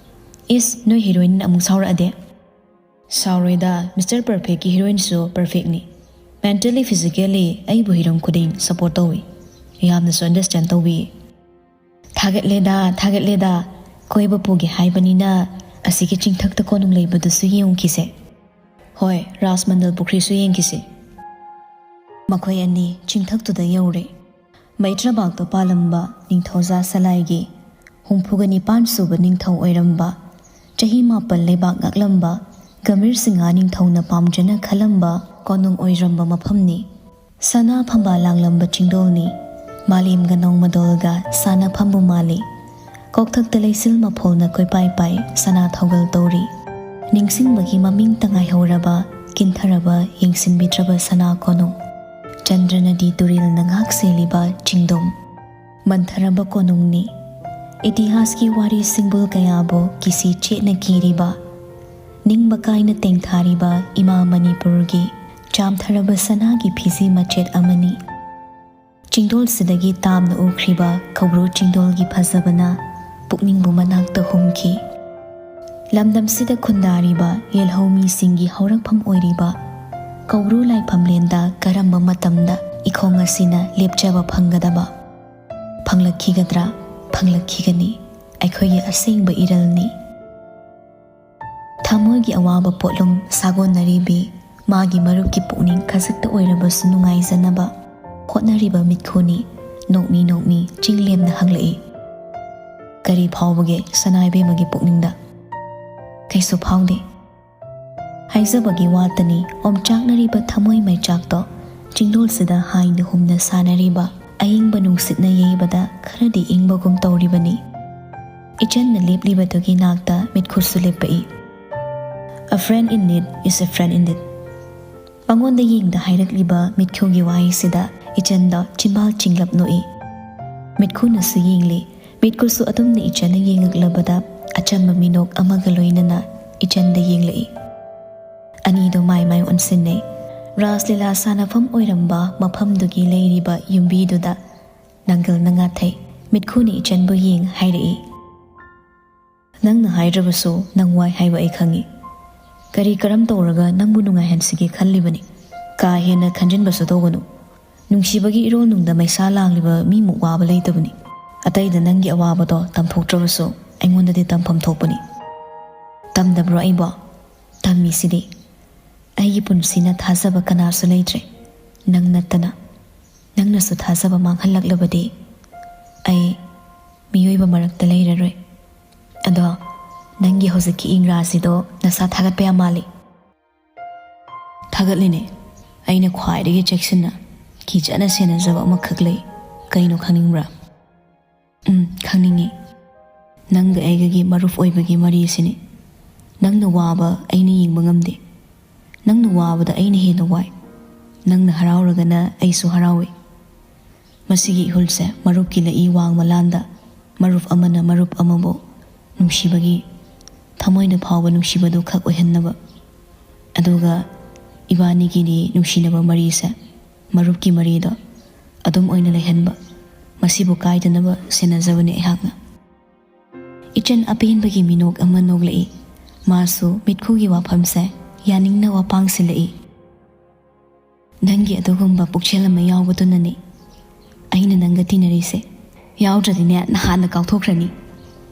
"ꯏꯁ, ꯅꯣꯏ heroine ꯑꯃꯨꯛ ꯁꯥꯎꯔꯛꯑꯗꯤ?" "ꯁꯥꯎꯔꯣꯏꯗ, Mister Perfectꯀꯤ heroineꯁꯨ perfectꯅꯤ꯫ Mentally, physically ꯑꯩꯕꯨ ꯍꯤꯔꯝ ꯈꯨꯗꯤꯡ support ꯇꯧꯏ꯫ ꯌꯥꯝꯅꯁꯨ understand ꯇꯧꯕꯤ"꯫ "ꯊꯥꯒꯠꯂꯦꯗ, ꯊꯥꯒꯠꯂꯦꯗ꯫ ꯀꯣꯏꯕ ꯄꯨꯒꯦ ꯍꯥꯏꯕꯅꯤꯅ ꯑꯁꯤꯒꯤ ꯆꯤꯡꯊꯛꯇ ꯀꯣꯅꯨꯡ ꯂꯩꯕꯗꯨꯁꯨ ꯌꯦꯡꯉꯨꯈꯤꯁꯦ꯫ ꯍꯣꯏ, ꯔꯥꯖꯃꯟꯗꯜ ꯄꯨꯈ꯭ꯔꯤꯁꯨ ꯌꯦꯡꯈꯤꯁꯦ"꯫ ꯃꯈꯣꯏ ꯑꯅꯤ ꯆꯤꯡꯊꯛꯇꯨꯗ ꯌꯧꯔꯦ꯫ ꯃꯩꯇ꯭ꯔꯕꯥꯛꯇ ꯄꯥꯜꯂꯝꯕ ꯅꯤꯡꯊꯧꯖꯥ ꯁꯂꯥꯏꯒꯤ ꯍꯨꯝꯐꯨꯒ ꯅꯤꯄꯥꯟ ꯁꯨꯕ ꯅꯤꯡꯊꯧ ꯑꯣꯏꯔꯝꯕ, ꯆꯍꯤ ꯃꯥꯄꯜ ꯂꯩꯕꯥꯛ ꯉꯥꯛꯂꯝꯕ ꯒꯝꯚꯤꯔ ꯁꯤꯡꯍ ꯅꯤꯡꯊꯧꯅ ꯄꯥꯝꯖꯅ ꯈꯜꯂꯝꯕ ꯀꯣꯅꯨꯡ ꯑꯣꯏꯔꯝꯕ ꯃꯐꯝꯅꯤ꯫ ꯁꯅꯥ ꯐꯝꯕꯥꯜ ꯂꯥꯡꯂꯝꯕ ꯆꯤꯡꯗꯣꯜꯅꯤ꯫ ꯃꯥꯂꯦꯝꯒ ꯅꯣꯡꯃꯗꯣꯜꯒ ꯁꯥꯟꯅꯐꯝꯕꯨ ꯃꯥꯜꯂꯤ꯫ ꯀꯣꯛꯊꯛꯇ ꯂꯩꯆꯤꯜ ꯃꯐꯣꯜꯅ ꯀꯣꯏꯄꯥꯏ ꯄꯥꯏ ꯁꯅꯥ ꯊꯧꯒꯜ ꯇꯧꯔꯤ꯫ ꯅꯤꯡꯁꯤꯡꯕꯒꯤ ꯃꯃꯤꯡꯇ ꯉꯥꯏꯍꯧꯔꯕ ꯀꯤꯟꯊꯔꯕ ꯌꯦꯡꯁꯤꯟꯕꯤꯗ꯭ꯔꯕ ꯁꯅꯥ ꯀꯣꯅꯨꯡ꯫ ꯆꯟꯗ꯭ꯔ ꯅꯗꯤ ꯇꯨꯔꯦꯜꯅ ꯉꯥꯛ ꯁꯦꯜꯂꯤꯕ ꯆꯤꯡꯗꯨꯝ꯫ ꯃꯟꯊꯔꯕ ꯀꯣꯅꯨꯡꯅꯤ꯫ ꯏꯇꯤꯍꯥꯁꯀꯤ ꯋꯥꯔꯤ ꯁꯤꯡꯕꯨꯜ ꯀꯌꯥꯕꯨ ꯀꯤꯁꯤ ꯆꯦꯠꯅ ꯀꯤꯔꯤꯕ, ꯅꯤꯡꯕ ꯀꯥꯏꯅ ꯇꯦꯡꯊꯥꯔꯤꯕ ꯏꯃꯥ ꯃꯅꯤꯄꯨꯔꯒꯤ ꯆꯥꯝꯊꯔꯕ ꯁꯅꯥꯒꯤ ꯐꯤꯖꯤ ꯃꯆꯦꯠ ꯑꯃꯅꯤ꯫ ꯆꯤꯡꯗꯣꯜꯁꯤꯗꯒꯤ ꯇꯥꯝꯅ ꯎꯈ꯭ꯔꯤꯕ ꯀꯧꯕ꯭ꯔꯨ ꯆꯤꯡꯗꯣꯜꯒꯤ ꯐꯖꯕꯅ ꯄꯨꯛꯅꯤꯡꯕꯨ ꯃꯅꯥꯛꯇ ꯍꯨꯝꯈꯤ꯫ ꯂꯝꯗꯝꯁꯤꯗ ꯈꯨꯟꯗꯥꯔꯤꯕ ꯌꯦꯜꯍꯧ ꯃꯤꯁꯤꯡꯒꯤ ꯍꯧꯔꯛꯐꯝ ꯑꯣꯏꯔꯤꯕ ꯀꯧꯕ꯭ꯔꯨ ꯂꯥꯏꯐꯝꯂꯦꯟꯗ ꯀꯔꯝꯕ ꯃꯇꯝꯗ ꯏꯈꯣꯡ ꯑꯁꯤꯅ ꯂꯦꯞꯆꯕ ꯐꯪꯒꯗꯕ? ꯐꯪꯂꯛꯈꯤꯒꯗ꯭ꯔꯥ? ꯐꯪꯂꯛꯈꯤꯒꯅꯤ꯫ ꯑꯩꯈꯣꯏꯒꯤ ꯑꯁꯦꯡꯕ ꯏꯔꯜꯅꯤ꯫ ꯊꯃꯣꯏꯒꯤ ꯑꯋꯥꯕ ꯄꯣꯠꯂꯨꯝ ꯁꯥꯒꯣꯟꯅꯔꯤꯕꯤ, ꯃꯥꯒꯤ ꯃꯔꯨꯞꯀꯤ ꯄꯨꯛꯅꯤꯡ ꯈꯖꯤꯛꯇ ꯑꯣꯏꯔꯕꯁꯨ ꯅꯨꯡꯉꯥꯏꯖꯅꯕ ꯍꯣꯠꯅꯔꯤꯕ ꯃꯤꯠꯈꯨꯅꯤ꯫ ꯅꯣꯛꯃꯤ ꯅꯣꯛꯃꯤ ꯆꯤꯡꯂꯦꯝꯅ ꯍꯪꯂꯛꯏ, "ꯀꯔꯤ ꯐꯥꯎꯕꯒꯦ ꯁꯅꯥꯏꯕꯦꯝꯃꯒꯤ ꯄꯨꯛꯅꯤꯡꯗ?" "ꯀꯩꯁꯨ ꯐꯥꯎꯗꯦ꯫ ꯍꯥꯏꯖꯕꯒꯤ ꯋꯥꯇꯅꯤ, ꯑꯣꯝꯆꯥꯛꯅꯔꯤꯕ ꯊꯃꯣꯏ ꯃꯩꯆꯥꯛꯇꯣ ꯆꯤꯡꯗꯣꯜꯁꯤꯗ ꯍꯥꯏꯅ ꯍꯨꯝꯅ ꯁꯥꯟꯅꯔꯤꯕ ꯑꯏꯪꯕ ꯅꯨꯡꯁꯤꯠꯅ ꯌꯩꯕꯗ ꯈꯔꯗꯤ ꯏꯪꯕꯒꯨꯝ ꯇꯧꯔꯤꯕꯅꯤ꯫" ꯏꯆꯟꯅ ꯂꯦꯞꯂꯤꯕꯗꯨꯒꯤ ꯅꯥꯛꯇ ꯃꯤꯠꯈꯨꯁꯨ ꯂꯦꯞꯄꯛꯏ꯫ "A friend in need is a friend indeed." ꯃꯉꯣꯟꯗ ꯌꯦꯡꯗ ꯍꯥꯏꯔꯛꯂꯤꯕ ꯃꯤꯠꯈꯨꯒꯤ ꯋꯥꯍꯩꯁꯤꯗ ꯏꯆꯟꯗꯣ ꯆꯤꯝꯕꯥꯜ ꯆꯤꯡꯂꯞ ꯅꯣꯛꯏ꯫ ꯃꯤꯠꯈꯨꯅꯁꯨ ꯌꯦꯡꯂꯤ꯫ ꯃꯤꯠꯈꯨꯁꯨ ꯑꯗꯨꯝꯅ ꯏꯆꯟꯅ ꯌꯦꯡꯉꯛꯂꯕꯗ ꯑꯆꯝꯕ ꯃꯤꯅꯣꯛ ꯑꯃꯒ ꯂꯣꯏꯅꯅ ꯏꯆꯟꯗ ꯌꯦꯡꯂꯛꯏ꯫ ꯑꯅꯤꯗꯣ ꯃꯥꯏ ꯃꯥꯏ ꯑꯣꯟꯁꯤꯟꯅꯩ꯫ ꯔꯥꯁ ꯂꯤꯂꯥ ꯁꯥꯟꯅꯐꯝ ꯑꯣꯏꯔꯝꯕ ꯃꯐꯝꯗꯨꯒꯤ ꯂꯩꯔꯤꯕ ꯌꯨꯝꯕꯤꯗꯨꯗ ꯅꯪꯒꯜꯅ ꯉꯥꯊꯩ꯫ ꯃꯤꯠꯈꯨꯅ ꯏꯆꯟꯕꯨ ꯌꯦꯡ ꯍꯥꯏꯔꯛꯏ, "ꯅꯪꯅ ꯍꯥꯏꯗ꯭ꯔꯕꯁꯨ ꯅꯪ ꯋꯥꯏ ꯍꯥꯏꯕ ꯑꯩ ꯈꯪꯏ꯫ ꯀꯔꯤ ꯀꯔꯝ ꯇꯧꯔꯒ ꯅꯪꯕꯨ ꯅꯨꯡꯉꯥꯏꯍꯟꯁꯤꯒꯦ ꯈꯜꯂꯤꯕꯅꯤ꯫ ꯀꯥ ꯍꯦꯟꯅ ꯈꯟꯖꯤꯟꯕꯁꯨ ꯇꯧꯒꯅꯨ꯫ ꯅꯨꯡꯁꯤꯕꯒꯤ ꯏꯔꯣꯜꯅꯨꯡꯗ ꯃꯩꯁꯥ ꯂꯥꯡꯂꯤꯕ ꯃꯤꯃꯨꯛ ꯋꯥꯕ ꯂꯩꯇꯕꯅꯤ꯫ ꯑꯇꯩꯗ ꯅꯪꯒꯤ ꯑꯋꯥꯕꯗꯣ ꯇꯝꯊꯣꯛꯇ꯭ꯔꯕꯁꯨ ꯑꯩꯉꯣꯟꯗꯗꯤ ꯇꯝꯐꯝ ꯊꯣꯛꯄꯅꯤ꯫" "ꯇꯝꯗꯕ꯭ꯔꯣ ꯑꯩꯕꯣ? ꯇꯝꯃꯤꯁꯤꯗꯤ꯫ ꯑꯩꯒꯤ ꯄꯨꯟꯁꯤꯅ ꯊꯥꯖꯕ ꯀꯅꯥꯁꯨ ꯂꯩꯇ꯭ꯔꯦ, ꯅꯪ ꯅꯠꯇꯅ꯫ ꯅꯪꯅꯁꯨ ꯊꯥꯖꯕ ꯃꯥꯡꯍꯜꯂꯛꯂꯕꯗꯤ ꯑꯩ ꯃꯤꯑꯣꯏꯕ ꯃꯔꯛꯇ ꯂꯩꯔꯔꯣꯏ꯫ ꯑꯗꯣ ꯅꯪꯒꯤ ꯍꯧꯖꯤꯛꯀꯤ ꯏꯪꯒ꯭ꯔꯥꯖꯤꯗꯣ ꯅꯁꯥ ꯊꯥꯒꯠꯄ ꯌꯥꯝ ꯃꯥꯜꯂꯤ꯫ ꯊꯥꯒꯠꯂꯤꯅꯦ꯫ ꯑꯩꯅ ꯈ꯭ꯋꯥꯏꯗꯒꯤ ꯆꯦꯛꯁꯤꯟꯅ, ꯀꯤꯖꯅ ꯁꯦꯟꯅꯖꯕ ꯑꯃꯈꯛ ꯂꯩ꯫ ꯀꯩꯅꯣ ꯈꯪꯅꯤꯡꯕ꯭ꯔꯥ? ꯎꯝ, ꯈꯪꯅꯤꯡꯉꯤ꯫ ꯅꯪꯒ ꯑꯩꯒꯒꯤ ꯃꯔꯨꯞ ꯑꯣꯏꯕꯒꯤ ꯃꯔꯤꯁꯤꯅꯤ꯫ ꯅꯪꯅ ꯋꯥꯕ ꯑꯩꯅ ꯌꯦꯡꯕ ꯉꯝꯗꯦ꯫ ꯅꯪꯅ ꯋꯥꯕꯗ ꯑꯩꯅ ꯍꯦꯟꯅ ꯋꯥꯏ꯫ ꯅꯪꯅ ꯍꯔꯥꯎꯔꯒꯅ ꯑꯩꯁꯨ ꯍꯔꯥꯎꯏ꯫ ꯃꯁꯤꯒꯤ ꯏꯍꯨꯜꯁꯦ ꯃꯔꯨꯞꯀꯤ ꯂꯛꯏ ꯋꯥꯡꯃ ꯂꯥꯟꯗ ꯃꯔꯨꯞ ꯑꯃꯅ ꯃꯔꯨꯞ ꯑꯃꯕꯨ ꯅꯨꯡꯁꯤꯕꯒꯤ ꯊꯃꯣꯏꯅ ꯐꯥꯎꯕ ꯅꯨꯡꯁꯤꯕꯗꯨ ꯈꯛ ꯑꯣꯏꯍꯟꯅꯕ, ꯑꯗꯨꯒ ꯏꯕꯥꯅꯤꯒꯤꯗꯤ ꯅꯨꯡꯁꯤꯅꯕ ꯃꯔꯤꯁꯦ, ꯃꯔꯨꯞꯀꯤ ꯃꯔꯤꯗꯣ ꯑꯗꯨꯝ ꯑꯣꯏꯅ ꯂꯩꯍꯟꯕ, ꯃꯁꯤꯕꯨ ꯀꯥꯏꯗꯅꯕ ꯁꯦꯟꯅꯖꯕꯅꯤ ꯑꯩꯍꯥꯛꯅ꯫ ꯏꯆꯟ ꯑꯄꯦꯟꯕꯒꯤ ꯃꯤꯅꯣꯛ ꯑꯃ ꯅꯣꯛꯂꯛꯏ꯫ ꯃꯥꯁꯨ ꯃꯤꯠꯈꯨꯒꯤ ꯋꯥꯐꯝꯁꯦ ꯌꯥꯅꯤꯡꯅ ꯋꯥꯄꯥꯡꯁꯤꯜꯂꯛꯏ꯫ ꯅꯪꯒꯤ ꯑꯗꯨꯒꯨꯝꯕ ꯄꯨꯛꯆꯦꯜ ꯑꯃ ꯌꯥꯎꯕꯗꯨꯅꯅꯤ ꯑꯩꯅ ꯅꯪꯒ ꯇꯤꯟꯅꯔꯤꯁꯦ꯫ ꯌꯥꯎꯗ꯭ꯔꯗꯤꯅꯦ ꯅꯍꯥꯟꯅ ꯀꯥꯎꯊꯣꯛꯈ꯭ꯔꯅꯤ꯫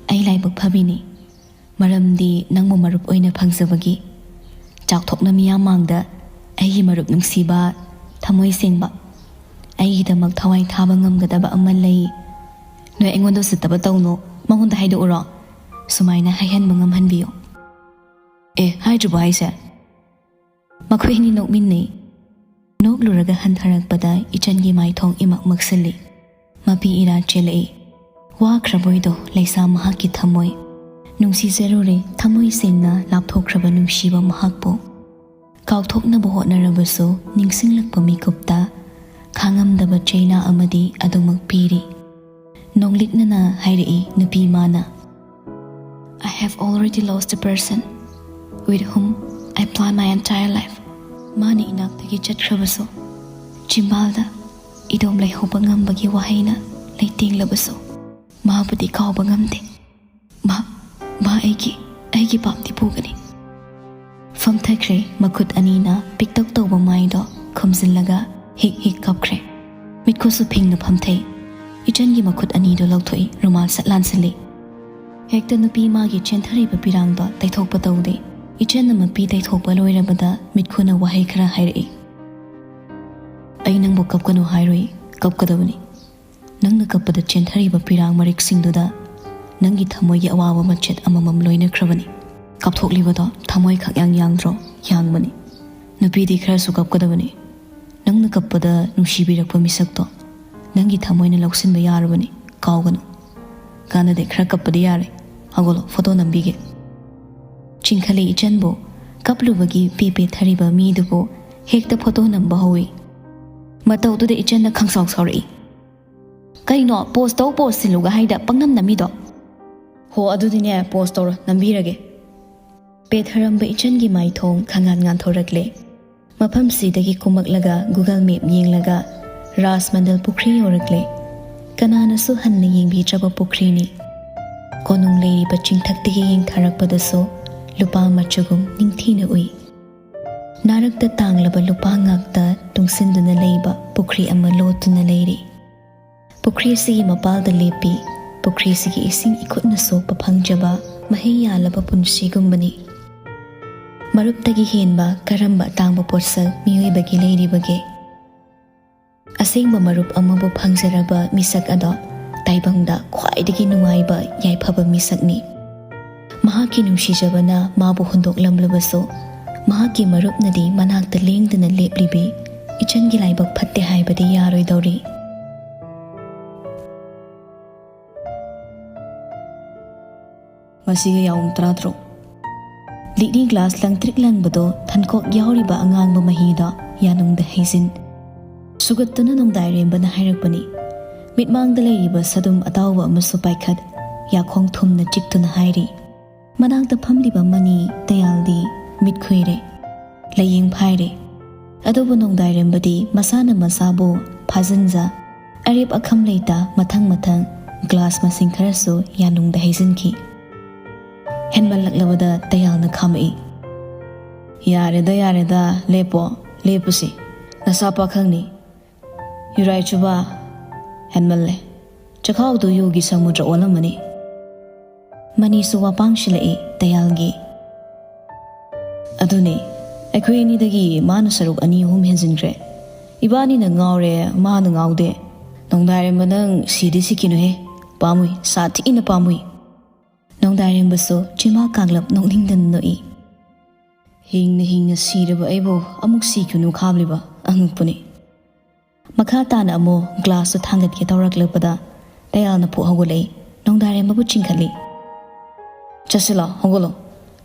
ꯑꯩ ꯂꯥꯏꯕꯛ ꯐꯕꯤꯅꯤ, ꯃꯔꯝꯗꯤ ꯅꯪꯕꯨ ꯃꯔꯨꯞ ꯑꯣꯏꯅ ꯐꯪꯖꯕꯒꯤ꯫ ꯆꯥꯎꯊꯣꯛꯅ ꯃꯤꯌꯥꯝ ꯃꯥꯡꯗ ꯑꯩꯒꯤ ꯃꯔꯨꯞ ꯅꯨꯡꯁꯤꯕ, ꯊꯃꯣꯏ ꯁꯦꯡꯕ, ꯑꯩꯒꯤꯗꯃꯛ ꯊꯋꯥꯏ ꯊꯥꯕ ꯉꯝꯒꯗꯕ ꯑꯃ ꯂꯩ꯫ ꯅꯣꯏ ꯑꯩꯉꯣꯟꯗ ꯎꯁꯤꯠꯇꯕ ꯇꯧꯅꯨ, ꯃꯉꯣꯟꯗ ꯍꯥꯏꯗꯣꯛꯎꯔꯣ꯫ ꯁꯨꯃꯥꯏꯅ ꯍꯥꯏꯍꯟꯕ ꯉꯝꯍꯟꯕꯤꯌꯨ꯫ ꯑꯦ, ꯍꯥꯏꯗ꯭ꯔꯤꯕꯣ ꯍꯥꯏꯁꯦ? ꯃꯈꯣꯏ ꯑꯅꯤ ꯅꯣꯛꯃꯤꯟꯅꯩ꯫ ꯅꯣꯛꯂꯨꯔꯒ ꯍꯟꯊꯔꯛꯄꯗ ꯏꯆꯟꯒꯤ ꯃꯥꯏꯊꯣꯡ ꯏꯃꯛ ꯃꯛꯁꯤꯜꯂꯤ꯫ ꯃꯄꯤ ꯏꯔꯥ ꯆꯦꯜꯂꯛꯏ꯫ ꯋꯥꯈ꯭ꯔꯕꯣꯏꯗꯣ ꯂꯩꯁꯥ ꯃꯍꯥꯛꯀꯤ ꯊꯃꯣꯏ꯫ ꯅꯨꯡꯁꯤꯖꯔꯨꯔꯦ ꯊꯃꯣꯏ ꯁꯦꯡꯅ ꯂꯥꯞꯊꯣꯛꯈ꯭ꯔꯕ ꯅꯨꯡꯁꯤꯕ ꯃꯍꯥꯛꯄꯨ꯫ ꯀꯥꯎꯊꯣꯛꯅꯕ ꯍꯣꯠꯅꯔꯕꯁꯨ ꯅꯤꯡꯁꯤꯡꯂꯛꯄ ꯃꯤꯀꯨꯞꯇ ꯈꯥꯡꯉꯝꯗꯕ ꯆꯩꯅꯥ ꯑꯃꯗꯤ ꯑꯗꯨꯃꯛ ꯄꯤꯔꯤ꯫ ꯅꯣꯡꯂꯤꯛꯅꯅ ꯍꯥꯏꯔꯛꯏ ꯅꯨꯄꯤ ꯃꯥꯅ꯫ I have already lost a person with whom I plan my entire life. ꯃꯥꯅ ꯏꯅꯥꯛꯇꯒꯤ ꯆꯠꯈ꯭ꯔꯕꯁꯨ, ꯆꯤꯝꯕꯥꯜꯗ ꯏꯗꯣꯝ ꯂꯩꯍꯧꯕ ꯉꯝꯕꯒꯤ ꯋꯥꯍꯩꯅ ꯂꯩꯇꯦꯡꯂꯕꯁꯨ, ꯃꯥꯕꯨꯗꯤ ꯀꯥꯎꯕ ꯉꯝꯗꯦ꯫ ꯃꯥ, ꯃꯥ ꯑꯩꯒꯤ, ꯑꯩꯒꯤ ꯄꯥꯞꯇꯤ ꯄꯨꯒꯅꯤ꯫ ꯐꯝꯊꯈ꯭ꯔꯦ, ꯃꯈꯨꯠ ꯑꯅꯤꯅ ꯄꯤꯛꯇꯛ ꯇꯧꯕ ꯃꯥꯏꯗꯣ ꯈꯨꯝꯖꯤꯜꯂꯒ ꯍꯤꯛ ꯍꯤꯛ ꯀꯞꯈ꯭ꯔꯦ꯫ ꯃꯤꯠꯈꯨꯁꯨ ꯐꯤꯡꯅ ꯐꯝꯊꯩ꯫ ꯏꯆꯟꯒꯤ ꯃꯈꯨꯠ ꯑꯅꯤꯗꯨ ꯂꯧꯊꯣꯛꯏ, ꯔꯨꯃꯥꯜ ꯁꯠ ꯂꯥꯟꯁꯤꯜꯂꯤ꯫ ꯍꯦꯛꯇ ꯅꯨꯄꯤ ꯃꯥꯒꯤ ꯆꯦꯟꯊꯔꯤꯕ ꯄꯤꯔꯥꯡꯗꯣ ꯇꯩꯊꯣꯛꯄ ꯇꯧꯗꯦ꯫ ꯏꯆꯟꯅ ꯃꯄꯤ ꯇꯩꯊꯣꯛꯄ ꯂꯣꯏꯔꯕꯗ ꯃꯤꯠꯈꯨꯅ ꯋꯥꯍꯩ ꯈꯔ ꯍꯥꯏꯔꯛꯏ꯫ ꯑꯩ ꯅꯪꯕꯨ ꯀꯞꯀꯅꯨ ꯍꯥꯏꯔꯣꯏ, ꯀꯞꯀꯗꯕꯅꯤ꯫ ꯅꯪꯅ ꯀꯞꯄꯗ ꯆꯦꯟꯊꯔꯤꯕ ꯄꯤꯔꯥꯡ ꯃꯔꯤꯛꯁꯤꯡꯗꯨꯗ ꯅꯪꯒꯤ ꯊꯃꯣꯏꯒꯤ ꯑꯋꯥꯕ ꯃꯆꯦꯠ ꯑꯃꯃꯝ ꯂꯣꯏꯅꯈ꯭ꯔꯕꯅꯤ꯫ ꯀꯞꯊꯣꯛꯂꯤꯕꯗꯣ ꯊꯃꯣꯏ ꯈꯛ ꯌꯥꯡ ꯌꯥꯡꯗ꯭ꯔꯣ? ꯌꯥꯡꯕꯅꯤ꯫ ꯅꯨꯄꯤꯗꯤ ꯈꯔꯁꯨ ꯀꯞꯀꯗꯕꯅꯤ꯫ ꯅꯪꯅ ꯀꯞꯄꯗ ꯅꯨꯡꯁꯤꯕꯤꯔꯛꯄ ꯃꯤꯁꯛꯇꯣ ꯅꯪꯒꯤ ꯊꯃꯣꯏꯅ ꯂꯧꯁꯤꯟꯕ ꯌꯥꯔꯕꯅꯤ꯫ ꯀꯥꯎꯒꯅꯨ꯫ ꯀꯥꯟꯅꯗꯦ, ꯈꯔ ꯀꯞꯄꯗꯤ ꯌꯥꯔꯦ꯫ ꯍꯧꯒꯠꯂꯣ, ꯐꯣꯇꯣ ꯅꯝꯕꯤꯒꯦ꯫ ꯆꯤꯡꯈꯠꯂꯦ ꯏꯆꯟꯕꯨ꯫ ꯀꯞꯂꯨꯕꯒꯤ ꯄꯦ ꯄꯦ ꯊꯔꯤꯕ ꯃꯤꯗꯨꯕꯨ ꯍꯦꯛꯇ ꯐꯣꯇꯣ ꯅꯝꯕ ꯍꯧꯏ꯫ ꯃꯇꯧꯗꯨꯗ ꯏꯆꯟꯅ ꯈꯪꯁꯥꯎ ꯁꯥꯎꯔꯛꯏ꯫ "ꯀꯩꯅꯣ ꯄꯣꯁ ꯇꯧ, ꯄꯣꯁ ꯁꯤꯜꯂꯨꯒ ꯍꯥꯏꯗ ꯄꯪꯅꯝ ꯅꯝꯃꯤꯗꯣ?" "ꯍꯣ, ꯑꯗꯨꯗꯤꯅꯦ, ꯄꯣꯁ ꯇꯧꯔꯣ, ꯅꯝꯕꯤꯔꯒꯦ꯫" ꯄꯦꯊꯔꯝꯕ ꯏꯆꯟꯒꯤ ꯃꯥꯏꯊꯣꯡ ꯈꯪꯉꯥꯟ ꯉꯥꯟꯊꯣꯔꯛꯂꯦ꯫ ꯃꯐꯝꯁꯤꯗꯒꯤ ꯀꯨꯝꯃꯛꯂꯒ Google Map ꯌꯦꯡꯂꯒ ꯔꯥꯖꯃꯟꯗꯜ ꯄꯨꯈ꯭ꯔꯤ ꯌꯧꯔꯛꯂꯦ꯫ ꯀꯅꯥꯅꯁꯨ ꯍꯟꯅ ꯌꯦꯡꯕꯤꯗ꯭ꯔꯕ ꯄꯨꯈ꯭ꯔꯤꯅꯤ꯫ ꯀꯣꯅꯨꯡ ꯂꯩꯔꯤꯕ ꯆꯤꯡꯊꯛꯇꯒꯤ ꯌꯦꯡꯊꯔꯛꯄꯗꯁꯨ ꯂꯨꯄꯥ ꯃꯆꯨꯒꯨꯝ ꯅꯤꯡꯊꯤꯅ ꯎꯏ꯫ ꯅꯥꯔꯛꯇ ꯇꯥꯡꯂꯕ ꯂꯨꯄꯥ ꯉꯥꯛꯇ ꯇꯨꯡꯁꯤꯟꯗꯨꯅ ꯂꯩꯕ ꯄꯨꯈ꯭ꯔꯤ ꯑꯃ ꯂꯣꯠꯇꯨꯅ ꯂꯩꯔꯤ꯫ ꯄꯨꯈ꯭ꯔꯤ ꯑꯁꯤꯒꯤ ꯃꯄꯥꯜꯗ ꯂꯦꯞꯄꯤ꯫ ꯄꯨꯈ꯭ꯔꯤ ꯑꯁꯤꯒꯤ ꯏꯁꯤꯡ ꯏꯈꯨꯠꯅ ꯁꯣꯛꯄ ꯐꯪꯖꯕ ꯃꯍꯩ ꯌꯥꯜꯂꯕ ꯄꯨꯟꯁꯤꯒꯨꯝꯕꯅꯤ꯫ ꯃꯔꯨꯞꯇꯒꯤ ꯍꯦꯟꯕ ꯀꯔꯝꯕ ꯑꯇꯥꯡꯕ ꯄꯣꯠꯁꯛ ꯃꯤꯑꯣꯏꯕꯒꯤ ꯂꯩꯔꯤꯕꯒꯦ? ꯑꯁꯦꯡꯕ ꯃꯔꯨꯞ ꯑꯃꯕꯨ ꯐꯪꯖꯔꯕ ꯃꯤꯁꯛ ꯑꯗꯣ ꯇꯥꯏꯕꯪꯗ ꯈ꯭ꯋꯥꯏꯗꯒꯤ ꯅꯨꯡꯉꯥꯏꯕ ꯌꯥꯏꯐꯕ ꯃꯤꯁꯛꯅꯤ꯫ ꯃꯍꯥꯛꯀꯤ ꯅꯨꯡꯁꯤꯖꯕꯅ ꯃꯥꯕꯨ ꯍꯨꯟꯗꯣꯛꯂꯝꯂꯕꯁꯨ, ꯃꯍꯥꯛꯀꯤ ꯃꯔꯨꯞꯅꯗꯤ ꯃꯅꯥꯛꯇ ꯂꯦꯡꯗꯅ ꯂꯦꯞꯂꯤꯕꯤ ꯏꯆꯟꯒꯤ ꯂꯥꯏꯕꯛ ꯐꯠꯇꯦ ꯍꯥꯏꯕꯗꯤ ꯌꯥꯔꯣꯏꯗꯧꯔꯤ꯫ ꯉꯁꯤꯒꯤ ꯌꯥꯎꯝ ꯇꯔꯥꯇꯔꯨꯛ꯫ ꯂꯤꯛꯂꯤ ꯒ꯭ꯂꯥꯁ ꯂꯪꯇ꯭ꯔꯤꯛ ꯂꯪꯕꯗꯣ ꯊꯟꯈꯣꯛ ꯌꯥꯎꯔꯤꯕ ꯑꯉꯥꯡꯕ ꯃꯍꯤꯗꯣ ꯌꯥꯅꯨꯡꯗ ꯍꯩꯖꯤꯟ꯫ ꯁꯨꯒꯠꯇꯨꯅ ꯅꯣꯡꯗꯥꯏꯔꯦꯝꯕꯅ ꯍꯥꯏꯔꯛꯄꯅꯤ꯫ ꯃꯤꯠꯃꯥꯡꯗ ꯂꯩꯔꯤꯕ ꯁꯗꯨꯝ ꯑꯇꯥꯎꯕ ꯑꯃꯁꯨ ꯄꯥꯏꯈꯠ, ꯌꯥꯈꯣꯡ ꯊꯨꯝꯅ ꯆꯤꯛꯇꯨꯅ ꯍꯥꯏꯔꯤ꯫ ꯃꯅꯥꯛꯇ ꯐꯝꯂꯤꯕ ꯃꯅꯤ ꯇꯌꯥꯜꯗꯤ ꯃꯤꯠ ꯈꯨꯏꯔꯦ, ꯂꯥꯏꯌꯦꯡ ꯐꯥꯏꯔꯦ꯫ ꯑꯗꯨꯕꯨ ꯅꯣꯡꯗꯥꯏꯔꯦꯝꯕꯗꯤ ꯃꯁꯥꯅ ꯃꯁꯥꯕꯨ ꯐꯥꯖꯤꯟꯖ, ꯑꯔꯦꯞ ꯑꯈꯝ ꯂꯩꯇ ꯃꯊꯪ ꯃꯊꯪ ꯒ꯭ꯂꯥꯁ ꯃꯁꯤꯡ ꯈꯔꯁꯨ ꯌꯥꯅꯨꯡꯗ ꯍꯩꯖꯤꯟꯈꯤ꯫ ꯍꯦꯟꯃꯜꯂꯛꯂꯕꯗ ꯇꯌꯥꯜꯅ ꯈꯥꯝꯃꯛꯏ꯫ "ꯌꯥꯔꯦꯗ, ꯌꯥꯔꯦꯗ, ꯂꯦꯞꯄꯣ, ꯂꯦꯞꯄꯨꯁꯤ꯫ ꯅꯁꯥ ꯄꯥꯈꯪꯅꯤ꯫ ꯌꯨꯔꯥꯏ ꯆꯨꯕ ꯍꯦꯟꯃꯜꯂꯦ꯫ ꯆꯈꯥꯎꯗꯨ ꯌꯨꯒꯤ ꯁꯃꯨꯗ꯭ꯔ ꯑꯣꯜꯂꯝꯃꯅꯤ꯫" ꯃꯅꯤꯁꯨ ꯋꯥꯄꯥꯡ ꯁꯤꯜꯂꯛꯏ ꯇꯌꯥꯜꯒꯤ꯫ "ꯑꯗꯨꯅꯦ, ꯑꯩꯈꯣꯏ ꯑꯅꯤꯗꯒꯤ ꯃꯥꯅ ꯁꯔꯨꯛ ꯑꯅꯤ ꯑꯍꯨꯝ ꯍꯦꯟꯖꯤꯟꯈ꯭ꯔꯦ꯫ ꯏꯕꯥꯅꯤꯅ ꯉꯥꯎꯔꯦ, ꯃꯥꯅ ꯉꯥꯎꯗꯦ꯫ ꯅꯣꯡꯗꯥꯏꯔꯦꯝꯕ, ꯅꯪ ꯁꯤꯗꯤ ꯁꯤꯈꯤꯅꯨꯍꯦ꯫ ꯄꯥꯝꯃꯨꯏ, ꯁꯥꯊꯤꯅ ꯄꯥꯝꯃꯨꯏ꯫ ꯅꯣꯡꯗꯥꯏꯔꯦꯝꯕꯁꯨ ꯆꯤꯃꯥ ꯀꯥꯡꯂꯞ ꯅꯣꯛꯅꯤꯡꯗꯅ ꯅꯣꯛꯏ꯫ ꯍꯤꯡꯅ ꯍꯤꯡꯅ ꯁꯤꯔꯕ ꯑꯩꯕꯨ ꯑꯃꯨꯛ ꯁꯤꯈꯤꯅꯨ ꯈꯥꯝꯂꯤꯕ ꯑꯉꯛꯄꯅꯤ꯫ ꯃꯈꯥ ꯇꯥꯅ ꯑꯃꯨꯛ ꯒ꯭ꯂꯥꯁꯇꯨ ꯊꯥꯡꯒꯠꯀꯦ ꯇꯧꯔꯛꯂꯛꯄꯗ ꯇꯌꯥꯜꯅ ꯐꯨꯛ ꯍꯧꯒꯠꯂꯛꯏ꯫ ꯅꯣꯡꯗꯥꯏꯔꯦꯝꯕꯕꯨ ꯆꯤꯡꯈꯠꯂꯤ꯫ "ꯆꯠꯁꯤꯜꯂꯣ, ꯍꯧꯒꯠꯂꯣ꯫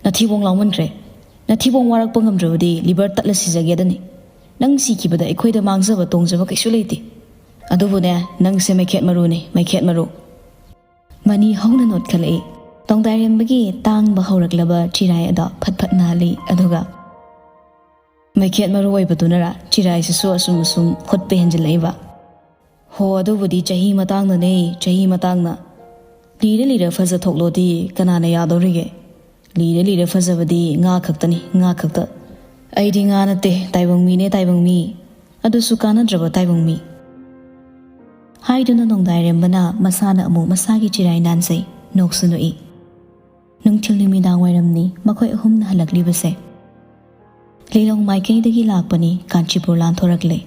ꯅꯊꯤꯕꯣꯡ ꯂꯥꯎꯃꯟꯈ꯭ꯔꯦ꯫ ꯅꯊꯤꯕꯣꯡ ꯋꯥꯔꯛꯄ ꯉꯝꯗ꯭ꯔꯕꯗꯤ ꯂꯤꯚꯔ ꯇꯠꯂ ꯁꯤꯖꯒꯦꯗꯅꯤ꯫ ꯅꯪ ꯁꯤꯈꯤꯕꯗ ꯑꯩꯈꯣꯏꯗ ꯃꯥꯡꯖꯕ ꯇꯣꯡꯖꯕ ꯀꯩꯁꯨ ꯂꯩꯇꯦ꯫ ꯑꯗꯨꯕꯨꯅꯦ, ꯅꯪꯁꯦ ꯃꯩꯈꯦꯠ ꯃꯔꯨꯅꯦ, ꯃꯩꯈꯦꯠ ꯃꯔꯨ꯫" ꯃꯅꯤ ꯍꯧꯅ ꯅꯣꯠꯈꯠꯂꯛꯏ꯫ ꯅꯣꯡꯗꯥꯏꯔꯦꯝꯕꯒꯤ ꯇꯥꯡꯕ ꯍꯧꯔꯛꯂꯕ ꯆꯤꯔꯥꯏ ꯑꯗꯣ ꯐꯠ ꯐꯠ ꯅꯥꯜꯂꯤ, ꯑꯗꯨꯒ, "ꯃꯩꯈꯦꯠ ꯃꯔꯨ ꯑꯣꯏꯕꯗꯨꯅꯔꯥ ꯆꯤꯔꯥꯏꯁꯤꯁꯨ ꯑꯁꯨꯝ ꯑꯁꯨꯝ ꯍꯨꯠꯄ ꯍꯦꯟꯖꯤꯜꯂꯛꯏꯕ?" "ꯍꯣ, ꯑꯗꯨꯕꯨꯗꯤ ꯆꯍꯤ ꯃꯇꯥꯡꯅꯅꯦ, ꯆꯍꯤ ꯃꯇꯥꯡꯅ꯫ ꯂꯤꯔ ꯂꯤꯔ ꯐꯖ ꯊꯣꯛꯂꯣꯗꯤ ꯀꯅꯥꯅ ꯌꯥꯗꯧꯔꯤꯒꯦ? ꯂꯤꯔ ꯂꯤꯔ ꯐꯖꯕꯗꯤ ꯉꯥ ꯈꯛꯇꯅꯤ, ꯉꯥ ꯈꯛꯇ꯫ ꯑꯩꯗꯤ ꯉꯥ ꯅꯠꯇꯦ, ꯇꯥꯏꯕꯪ ꯃꯤꯅꯦ, ꯇꯥꯏꯕꯪ ꯃꯤ꯫ ꯑꯗꯨꯁꯨ ꯀꯥꯟꯅꯗ꯭ꯔꯕ ꯇꯥꯏꯕꯪ ꯃꯤ꯫" ꯍꯥꯏꯗꯨꯅ ꯅꯣꯡꯗꯥꯏꯔꯦꯝꯕꯅ ꯃꯁꯥꯅ ꯑꯃꯨꯛ ꯃꯁꯥꯒꯤ ꯆꯤꯔꯥꯏ ꯅꯥꯟꯖꯩ, ꯅꯣꯛꯁꯨ ꯅꯣꯛꯏ꯫ ꯅꯨꯡꯊꯤꯜ ꯅꯨꯃꯤꯗꯥꯡ ꯋꯥꯏꯔꯝꯅꯤ꯫ ꯃꯈꯣꯏ ꯑꯍꯨꯝꯅ ꯍꯜꯂꯛꯂꯤꯕꯁꯦ ꯂꯤꯂꯣꯡ ꯃꯥꯏꯀꯩꯗꯒꯤ ꯂꯥꯛꯄꯅꯤ꯫ ꯀꯥꯟꯆꯤꯄꯨꯔ ꯂꯥꯟꯊꯣꯔꯛꯂꯦ꯫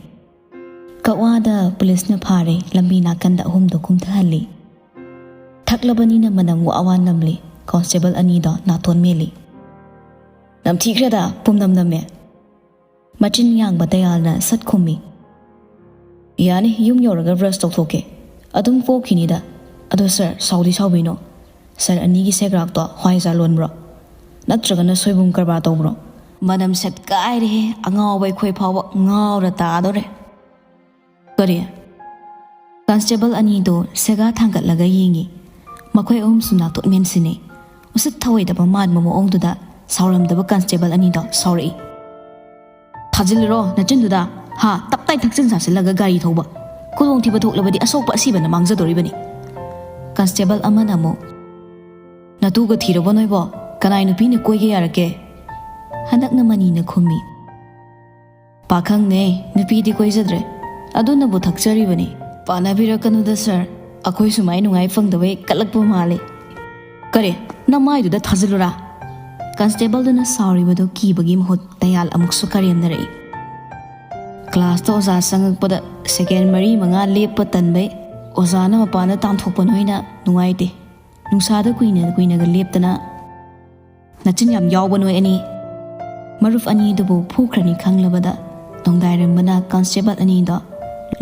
ꯀꯛꯋꯥꯗ ꯄꯨꯂꯤꯁꯅ ꯐꯥꯔꯦ꯫ ꯂꯝꯕꯤ ꯅꯥꯀꯟꯗ ꯑꯍꯨꯝꯗꯣ ꯀꯨꯝꯊꯍꯜꯂꯤ꯫ ꯊꯛꯂꯕꯅꯤꯅ ꯃꯅꯝ ꯋꯥ ꯋꯥ ꯅꯝꯂꯤ꯫ ꯀꯣꯟꯁꯇꯦꯕꯜ ꯑꯅꯤꯗꯣ ꯅꯥꯇꯣꯟ ꯃꯦꯜꯂꯤ꯫ "ꯅꯝꯊꯤꯈ꯭ꯔꯦꯗ, ꯄꯨꯝꯅꯝ ꯅꯝꯃꯦ꯫" ꯃꯆꯤꯟ ꯌꯥꯡꯕ ꯗꯌꯥꯜꯅ ꯁꯠ ꯈꯨꯝꯃꯤ꯫ "ꯌꯥꯅꯤ, ꯌꯨꯝ ꯌꯧꯔꯒ ꯕ꯭ꯔꯁ ꯇꯧꯊꯣꯛꯀꯦ꯫ ꯑꯗꯨꯝ ꯀꯣꯛꯈꯤꯅꯤꯗ꯫ ꯑꯗꯣ ꯁꯥꯔ, ꯁꯥꯎꯗꯤ ꯁꯥꯎꯕꯤꯅꯣ꯫ ꯁꯥꯔ ꯑꯅꯤꯒꯤ ꯁꯦꯒ꯭ꯔꯥꯛꯇꯣ ꯍꯋꯥꯏꯖꯥꯔ ꯂꯣꯟꯕ꯭ꯔꯣ? ꯅꯠꯇ꯭ꯔꯒꯅ ꯁꯣꯏꯕꯨꯝ ꯀꯔꯕꯥꯔ ꯇꯧꯕ꯭ꯔꯣ?" ꯃꯅꯝ ꯁꯦꯠꯀꯥꯏꯔꯦꯍꯦ꯫ ꯑꯉꯥꯎꯕ ꯑꯩꯈꯣꯏ ꯐꯥꯎꯕ ꯉꯥꯎꯔ ꯇꯥꯗꯧꯔꯦ꯫ "ꯀꯔꯤ?" ꯀꯟꯁꯇꯦꯕꯜ ꯑꯅꯤꯗꯣ ꯁꯦꯒꯥ ꯊꯥꯡꯒꯠꯂꯒ ꯌꯦꯡꯉꯤ꯫ ꯃꯈꯣꯏ ꯑꯍꯨꯝꯁꯨ ꯅꯥꯇꯣꯠ ꯃꯦꯟꯁꯤꯟꯅꯩ꯫ ꯎꯁꯤꯠ ꯊꯑꯣꯏꯗꯕ ꯃꯥꯟꯕ ꯃꯑꯣꯡꯗꯨꯗ ꯁꯥꯎꯔꯝꯗꯕ ꯀꯟꯁꯇꯦꯕꯜ ꯑꯅꯤꯗꯣ ꯁꯥꯎꯔꯛꯏ꯫ "ꯊꯥꯖꯤꯜꯂꯨꯔꯣ ꯅꯆꯤꯟꯗꯨꯗ꯫ ꯍꯥ, ꯇꯞ ꯇꯥꯏ ꯊꯛꯆꯤꯟ ꯆꯥꯁꯤꯜꯂꯒ ꯒꯥꯔꯤ ꯊꯧꯕ꯫ ꯈꯨꯗꯣꯡꯊꯤꯕ ꯊꯣꯛꯂꯕꯗꯤ ꯑꯁꯣꯛꯄ ꯑꯁꯤꯕꯅ ꯃꯥꯡꯖꯗꯣꯔꯤꯕꯅꯤ꯫" ꯀꯟꯁꯇꯦꯕꯜ ꯑꯃꯅ ꯑꯃꯨꯛ, "ꯅꯇꯨꯒ ꯊꯤꯔꯕꯣ ꯅꯣꯏꯕꯣ? ꯀꯅꯥꯏ ꯅꯨꯄꯤꯅ ꯀꯣꯏꯒꯦ ꯌꯥꯔꯛꯀꯦ?" ꯍꯟꯗꯛꯅ ꯃꯅꯤꯅ ꯈꯨꯝꯃꯤ꯫ "ꯄꯥꯈꯪꯅꯦ, ꯅꯨꯄꯤꯗꯤ ꯀꯣꯏꯖꯗ꯭ꯔꯦ꯫ ꯑꯗꯨꯅꯕꯨ ꯊꯛꯆꯔꯤꯕꯅꯤ꯫" "ꯄꯥꯅꯕꯤꯔꯛꯀꯅꯨꯗ ꯁꯥꯔ, ꯑꯩꯈꯣꯏ ꯁꯨꯃꯥꯏ ꯅꯨꯡꯉꯥꯏ ꯐꯪꯗꯕꯩ ꯀꯠꯂꯛꯄ ꯃꯥꯜꯂꯦ꯫" "ꯀꯔꯤ? ꯅꯃꯥꯏꯗꯨꯗ ꯊꯥꯖꯤꯜꯂꯨꯔꯥ?" ꯀꯟꯁꯇꯦꯕꯜꯗꯨꯅ ꯁꯥꯎꯔꯤꯕꯗꯨ ꯀꯤꯕꯒꯤ ꯃꯍꯨꯠ ꯇꯌꯥꯜ ꯑꯃꯨꯛꯁꯨ ꯀꯔꯦꯝꯅꯔꯛꯏ꯫ ꯀ꯭ꯂꯥꯁꯇ ꯑꯣꯖꯥ ꯆꯪꯉꯛꯄꯗ ꯁꯦꯀꯦꯟ ꯃꯔꯤ ꯃꯉꯥ ꯂꯦꯞꯄ ꯇꯟꯕꯩ ꯑꯣꯖꯥꯅ ꯃꯄꯥꯟꯗ ꯇꯥꯟꯊꯣꯛꯄ ꯅꯣꯏꯅ ꯅꯨꯡꯉꯥꯏꯇꯦ꯫ ꯅꯨꯡꯁꯥꯗ ꯀꯨꯏꯅ ꯀꯨꯏꯅꯒ ꯂꯦꯞꯇꯅ ꯅꯆꯤꯟ ꯌꯥꯝ ꯌꯥꯎꯕ ꯅꯣꯏ ꯑꯅꯤ꯫ ꯃꯔꯨꯞ ꯑꯅꯤꯗꯨꯕꯨ ꯐꯨꯈ꯭ꯔꯅꯤ ꯈꯪꯂꯕꯗ ꯅꯣꯡꯗꯥꯏꯔꯝꯕꯅ ꯀꯟꯁꯇꯦꯕꯜ ꯑꯅꯤꯗꯣ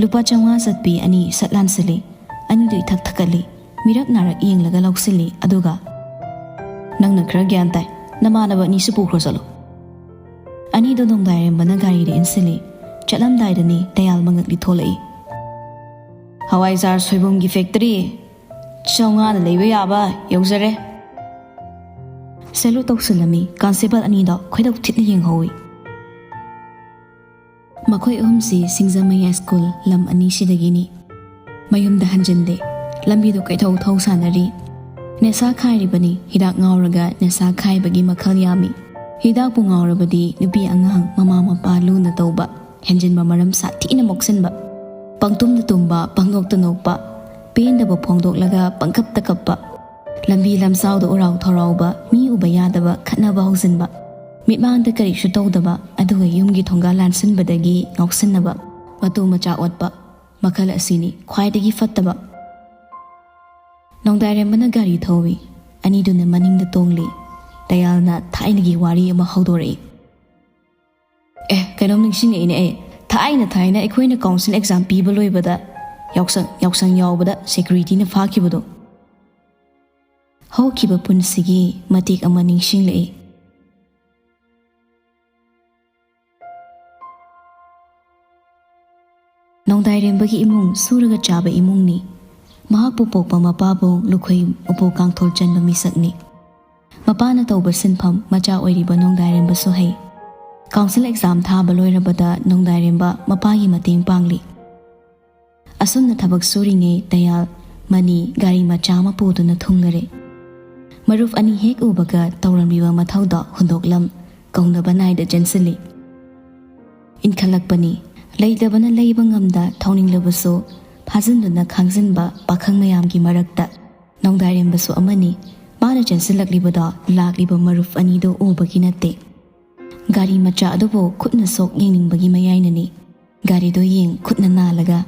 ꯂꯨꯄꯥ ꯆꯥꯝꯃꯉꯥ ꯆꯠꯄꯤ ꯑꯅꯤ ꯁꯠ ꯂꯥꯟꯁꯤꯜꯂꯤ꯫ ꯑꯅꯤꯗꯨ ꯏꯊꯛ ꯊꯛꯀꯠꯂꯤ꯫ ꯃꯤꯔꯛ ꯅꯥꯔꯛ ꯌꯦꯡꯂꯒ ꯂꯧꯁꯤꯜꯂꯤ꯫ ꯑꯗꯨꯒ, "ꯅꯪꯅ ꯈꯔ ꯒ꯭ꯌꯥꯟ ꯇꯥꯏ, ꯅꯃꯥꯟꯅꯕ ꯑꯅꯤꯁꯨ ꯄꯨꯈ꯭ꯔꯣ ꯆꯠꯂꯣ꯫" ꯑꯅꯤꯗꯨ ꯅꯣꯡꯗꯥꯏꯔꯝꯕꯅ ꯒꯥꯔꯤꯗ ꯏꯟꯁꯤꯜꯂꯤ꯫ ꯆꯠꯂꯝꯗꯥꯏꯗꯅꯤ ꯇꯌꯥꯜ ꯃꯉꯛꯂꯤ ꯊꯣꯛꯂꯛꯏ꯫ "ꯍꯋꯥꯏꯖꯥꯔ ꯁꯣꯏꯕꯨꯝꯒꯤ ꯐꯦꯛꯇꯔꯤ, ꯆꯥꯝꯃꯉꯥꯅ ꯂꯩꯕ ꯌꯥꯕ ꯌꯧꯖꯔꯦ꯫" ꯁꯦꯂꯨꯠ ꯇꯧꯁꯤꯜꯂꯝꯃꯤ꯫ ꯀꯟꯁꯇꯦꯕꯜ ꯑꯅꯤꯗꯣ ꯈꯣꯏꯗꯧ ꯊꯤꯠꯅ ꯌꯦꯡꯍꯧꯏ꯫ ꯃꯈꯣꯏ ꯑꯍꯨꯝꯁꯤ ꯁꯤꯡꯖꯃꯩ ꯍꯥꯏ ꯁ꯭ꯀꯨꯜ ꯂꯝ ꯑꯅꯤꯁꯤꯗꯒꯤꯅꯤ꯫ ꯃꯌꯨꯝꯗ ꯍꯟꯖꯤꯟꯗꯦ꯫ ꯂꯝꯕꯤꯗ ꯀꯣꯏꯊꯧ ꯊꯧ ꯁꯥꯟꯅꯔꯤ꯫ ꯅꯦꯁꯥ ꯈꯥꯏꯔꯤꯕꯅꯤ꯫ ꯍꯤꯗꯥꯛ ꯉꯥꯎꯔꯒ ꯅꯦꯁꯥ ꯈꯥꯏꯕꯒꯤ ꯃꯈꯜ ꯌꯥꯝꯃꯤ꯫ ꯍꯤꯗꯥꯛꯄꯨ ꯉꯥꯎꯔꯕꯗꯤ ꯅꯨꯄꯤ ꯑꯉꯥꯡ ꯃꯃꯥ ꯃꯄꯥ ꯂꯨꯅ ꯇꯧꯕ, ꯍꯦꯟꯖꯤꯟꯕ ꯃꯔꯝ ꯁꯥꯊꯤꯅ ꯃꯣꯛꯁꯤꯟꯕ, ꯄꯪꯇꯨꯝꯗ ꯇꯨꯝꯕ, ꯄꯪꯅꯣꯛꯇ ꯅꯣꯛꯄ, ꯄꯦꯟꯗꯕ ꯐꯣꯡꯗꯣꯛꯂꯒ ꯄꯪꯀꯞꯇ ꯀꯞꯄ, ꯂꯝꯕꯤ ꯂꯝꯖꯥꯎꯗ ꯎꯔꯥꯎ ꯊꯧꯔꯥꯎꯕ, ꯃꯤ ꯎꯕ ꯌꯥꯗꯕ, ꯈꯠꯅꯕ ꯍꯧꯖꯤꯟꯕ, ꯃꯤꯠꯃꯥꯡꯗ ꯀꯔꯤꯁꯨ ꯇꯧꯗꯕ, ꯑꯗꯨꯒ ꯌꯨꯝꯒꯤ ꯊꯣꯡꯒꯥꯜ ꯂꯥꯟꯁꯤꯟꯕꯗꯒꯤ ꯉꯥꯎꯁꯤꯟꯅꯕ, ꯃꯇꯨ ꯃꯆꯥ ꯑꯣꯠꯄ, ꯃꯈꯜ ꯑꯁꯤꯅꯤ ꯈ꯭ꯋꯥꯏꯗꯒꯤ ꯐꯠꯇꯕ꯫ ꯅꯣꯡꯗꯥꯏꯔꯦꯝꯕꯅ ꯒꯥꯔꯤ ꯊꯧꯏ꯫ ꯑꯅꯤꯗꯨꯅ ꯃꯅꯤꯡꯗ ꯇꯣꯡꯂꯤ꯫ ꯇꯌꯥꯜꯅ ꯊꯥꯏꯅꯒꯤ ꯋꯥꯔꯤ ꯑꯃ ꯍꯧꯗꯣꯔꯛꯏ꯫ "ꯑꯦ, ꯀꯩꯅꯣꯝ ꯅꯤꯡꯁꯤꯡꯉꯛꯏꯅꯦ ꯑꯩ꯫ ꯊꯥꯏꯅ ꯊꯥꯏꯅ ꯑꯩꯈꯣꯏꯅ ꯀꯥꯎꯟꯁꯤꯜ ꯑꯦꯛꯖꯥꯝ ꯄꯤꯕ ꯂꯣꯏꯕꯗ ꯌꯥꯎꯁꯪ, ꯌꯥꯎꯁꯪ ꯌꯥꯎꯕꯗ ꯁꯦꯀ꯭ꯌꯨꯔꯤꯇꯤꯅ ꯐꯥꯈꯤꯕꯗꯣ꯫" ꯍꯧꯈꯤꯕ ꯄꯨꯟꯁꯤꯒꯤ ꯃꯇꯦꯛ ꯑꯃ ꯅꯤꯡꯁꯤꯡꯂꯛꯏ꯫ ꯅꯣꯡꯗꯥꯏꯔꯦꯝꯕꯒꯤ ꯏꯃꯨꯡ ꯁꯨꯔꯒ ꯆꯥꯕ ꯏꯃꯨꯡꯅꯤ꯫ ꯃꯍꯥꯛꯄꯨ ꯄꯣꯛꯄ ꯃꯄꯥꯕꯨ ꯂꯨꯈꯣꯏ ꯎꯄꯨ ꯀꯥꯡꯊꯣꯜ ꯆꯟꯕ ꯃꯤꯁꯛꯅꯤ꯫ ꯃꯄꯥꯅ ꯇꯧꯕ ꯁꯤꯟꯐꯝ ꯃꯆꯥ ꯑꯣꯏꯔꯤꯕ ꯅꯣꯡꯗꯥꯏꯔꯦꯝꯕꯁꯨ ꯍꯩ꯫ ꯀꯥꯎꯟꯁꯤꯜ ꯑꯦꯛꯖꯥꯝ ꯊꯥꯕ ꯂꯣꯏꯔꯕꯗ ꯅꯣꯡꯗꯥꯏꯔꯦꯝꯕ ꯃꯄꯥꯒꯤ ꯃꯇꯦꯡ ꯄꯥꯡꯂꯤ꯫ ꯑꯁꯨꯝꯅ ꯊꯕꯛ ꯁꯨꯔꯤꯉꯩ ꯇꯌꯥꯜ ꯃꯅꯤ ꯒꯥꯔꯤ ꯃꯆꯥ ꯑꯃ ꯄꯨꯗꯨꯅ ꯊꯨꯡꯂꯔꯦ꯫ ꯃꯔꯨꯞ ꯑꯅꯤ ꯍꯦꯛ ꯎꯕꯒ ꯇꯧꯔꯝꯂꯤꯕ ꯃꯊꯧꯗꯣ ꯍꯨꯟꯗꯣꯛꯂꯝ ꯀꯧꯅꯕ ꯅꯥꯏꯗ ꯆꯦꯟꯁꯤꯜꯂꯤ꯫ ꯏꯟꯈꯠꯂꯛꯄꯅꯤ꯫ ꯂꯩꯇꯕꯅ ꯂꯩꯕ ꯉꯝꯗ ꯊꯧꯅꯤꯡꯂꯕꯁꯨ ꯐꯥꯖꯤꯟꯗꯨꯅ ꯈꯥꯡꯖꯤꯟꯕ ꯄꯥꯈꯪ ꯃꯌꯥꯝꯒꯤ ꯃꯔꯛꯇ ꯅꯣꯡꯗꯥꯏꯔꯦꯝꯕꯁꯨ ꯑꯃꯅꯤ꯫ ꯃꯥꯅ ꯆꯦꯟꯁꯤꯜꯂꯛꯂꯤꯕꯗꯣ ꯂꯥꯛꯂꯤꯕ ꯃꯔꯨꯞ ꯑꯅꯤꯗꯨ ꯎꯕꯒꯤ ꯅꯠꯇꯦ꯫ ꯒꯥꯔꯤ ꯃꯆꯥ ꯑꯗꯨꯕꯨ ꯈꯨꯠꯅ ꯁꯣꯛ ꯌꯦꯡꯅꯤꯡꯕꯒꯤ ꯃꯌꯥꯏꯅꯅꯤ꯫ ꯒꯥꯔꯤꯗꯣ ꯌꯦꯡ ꯈꯨꯠꯅ ꯅꯥꯜꯂꯒ,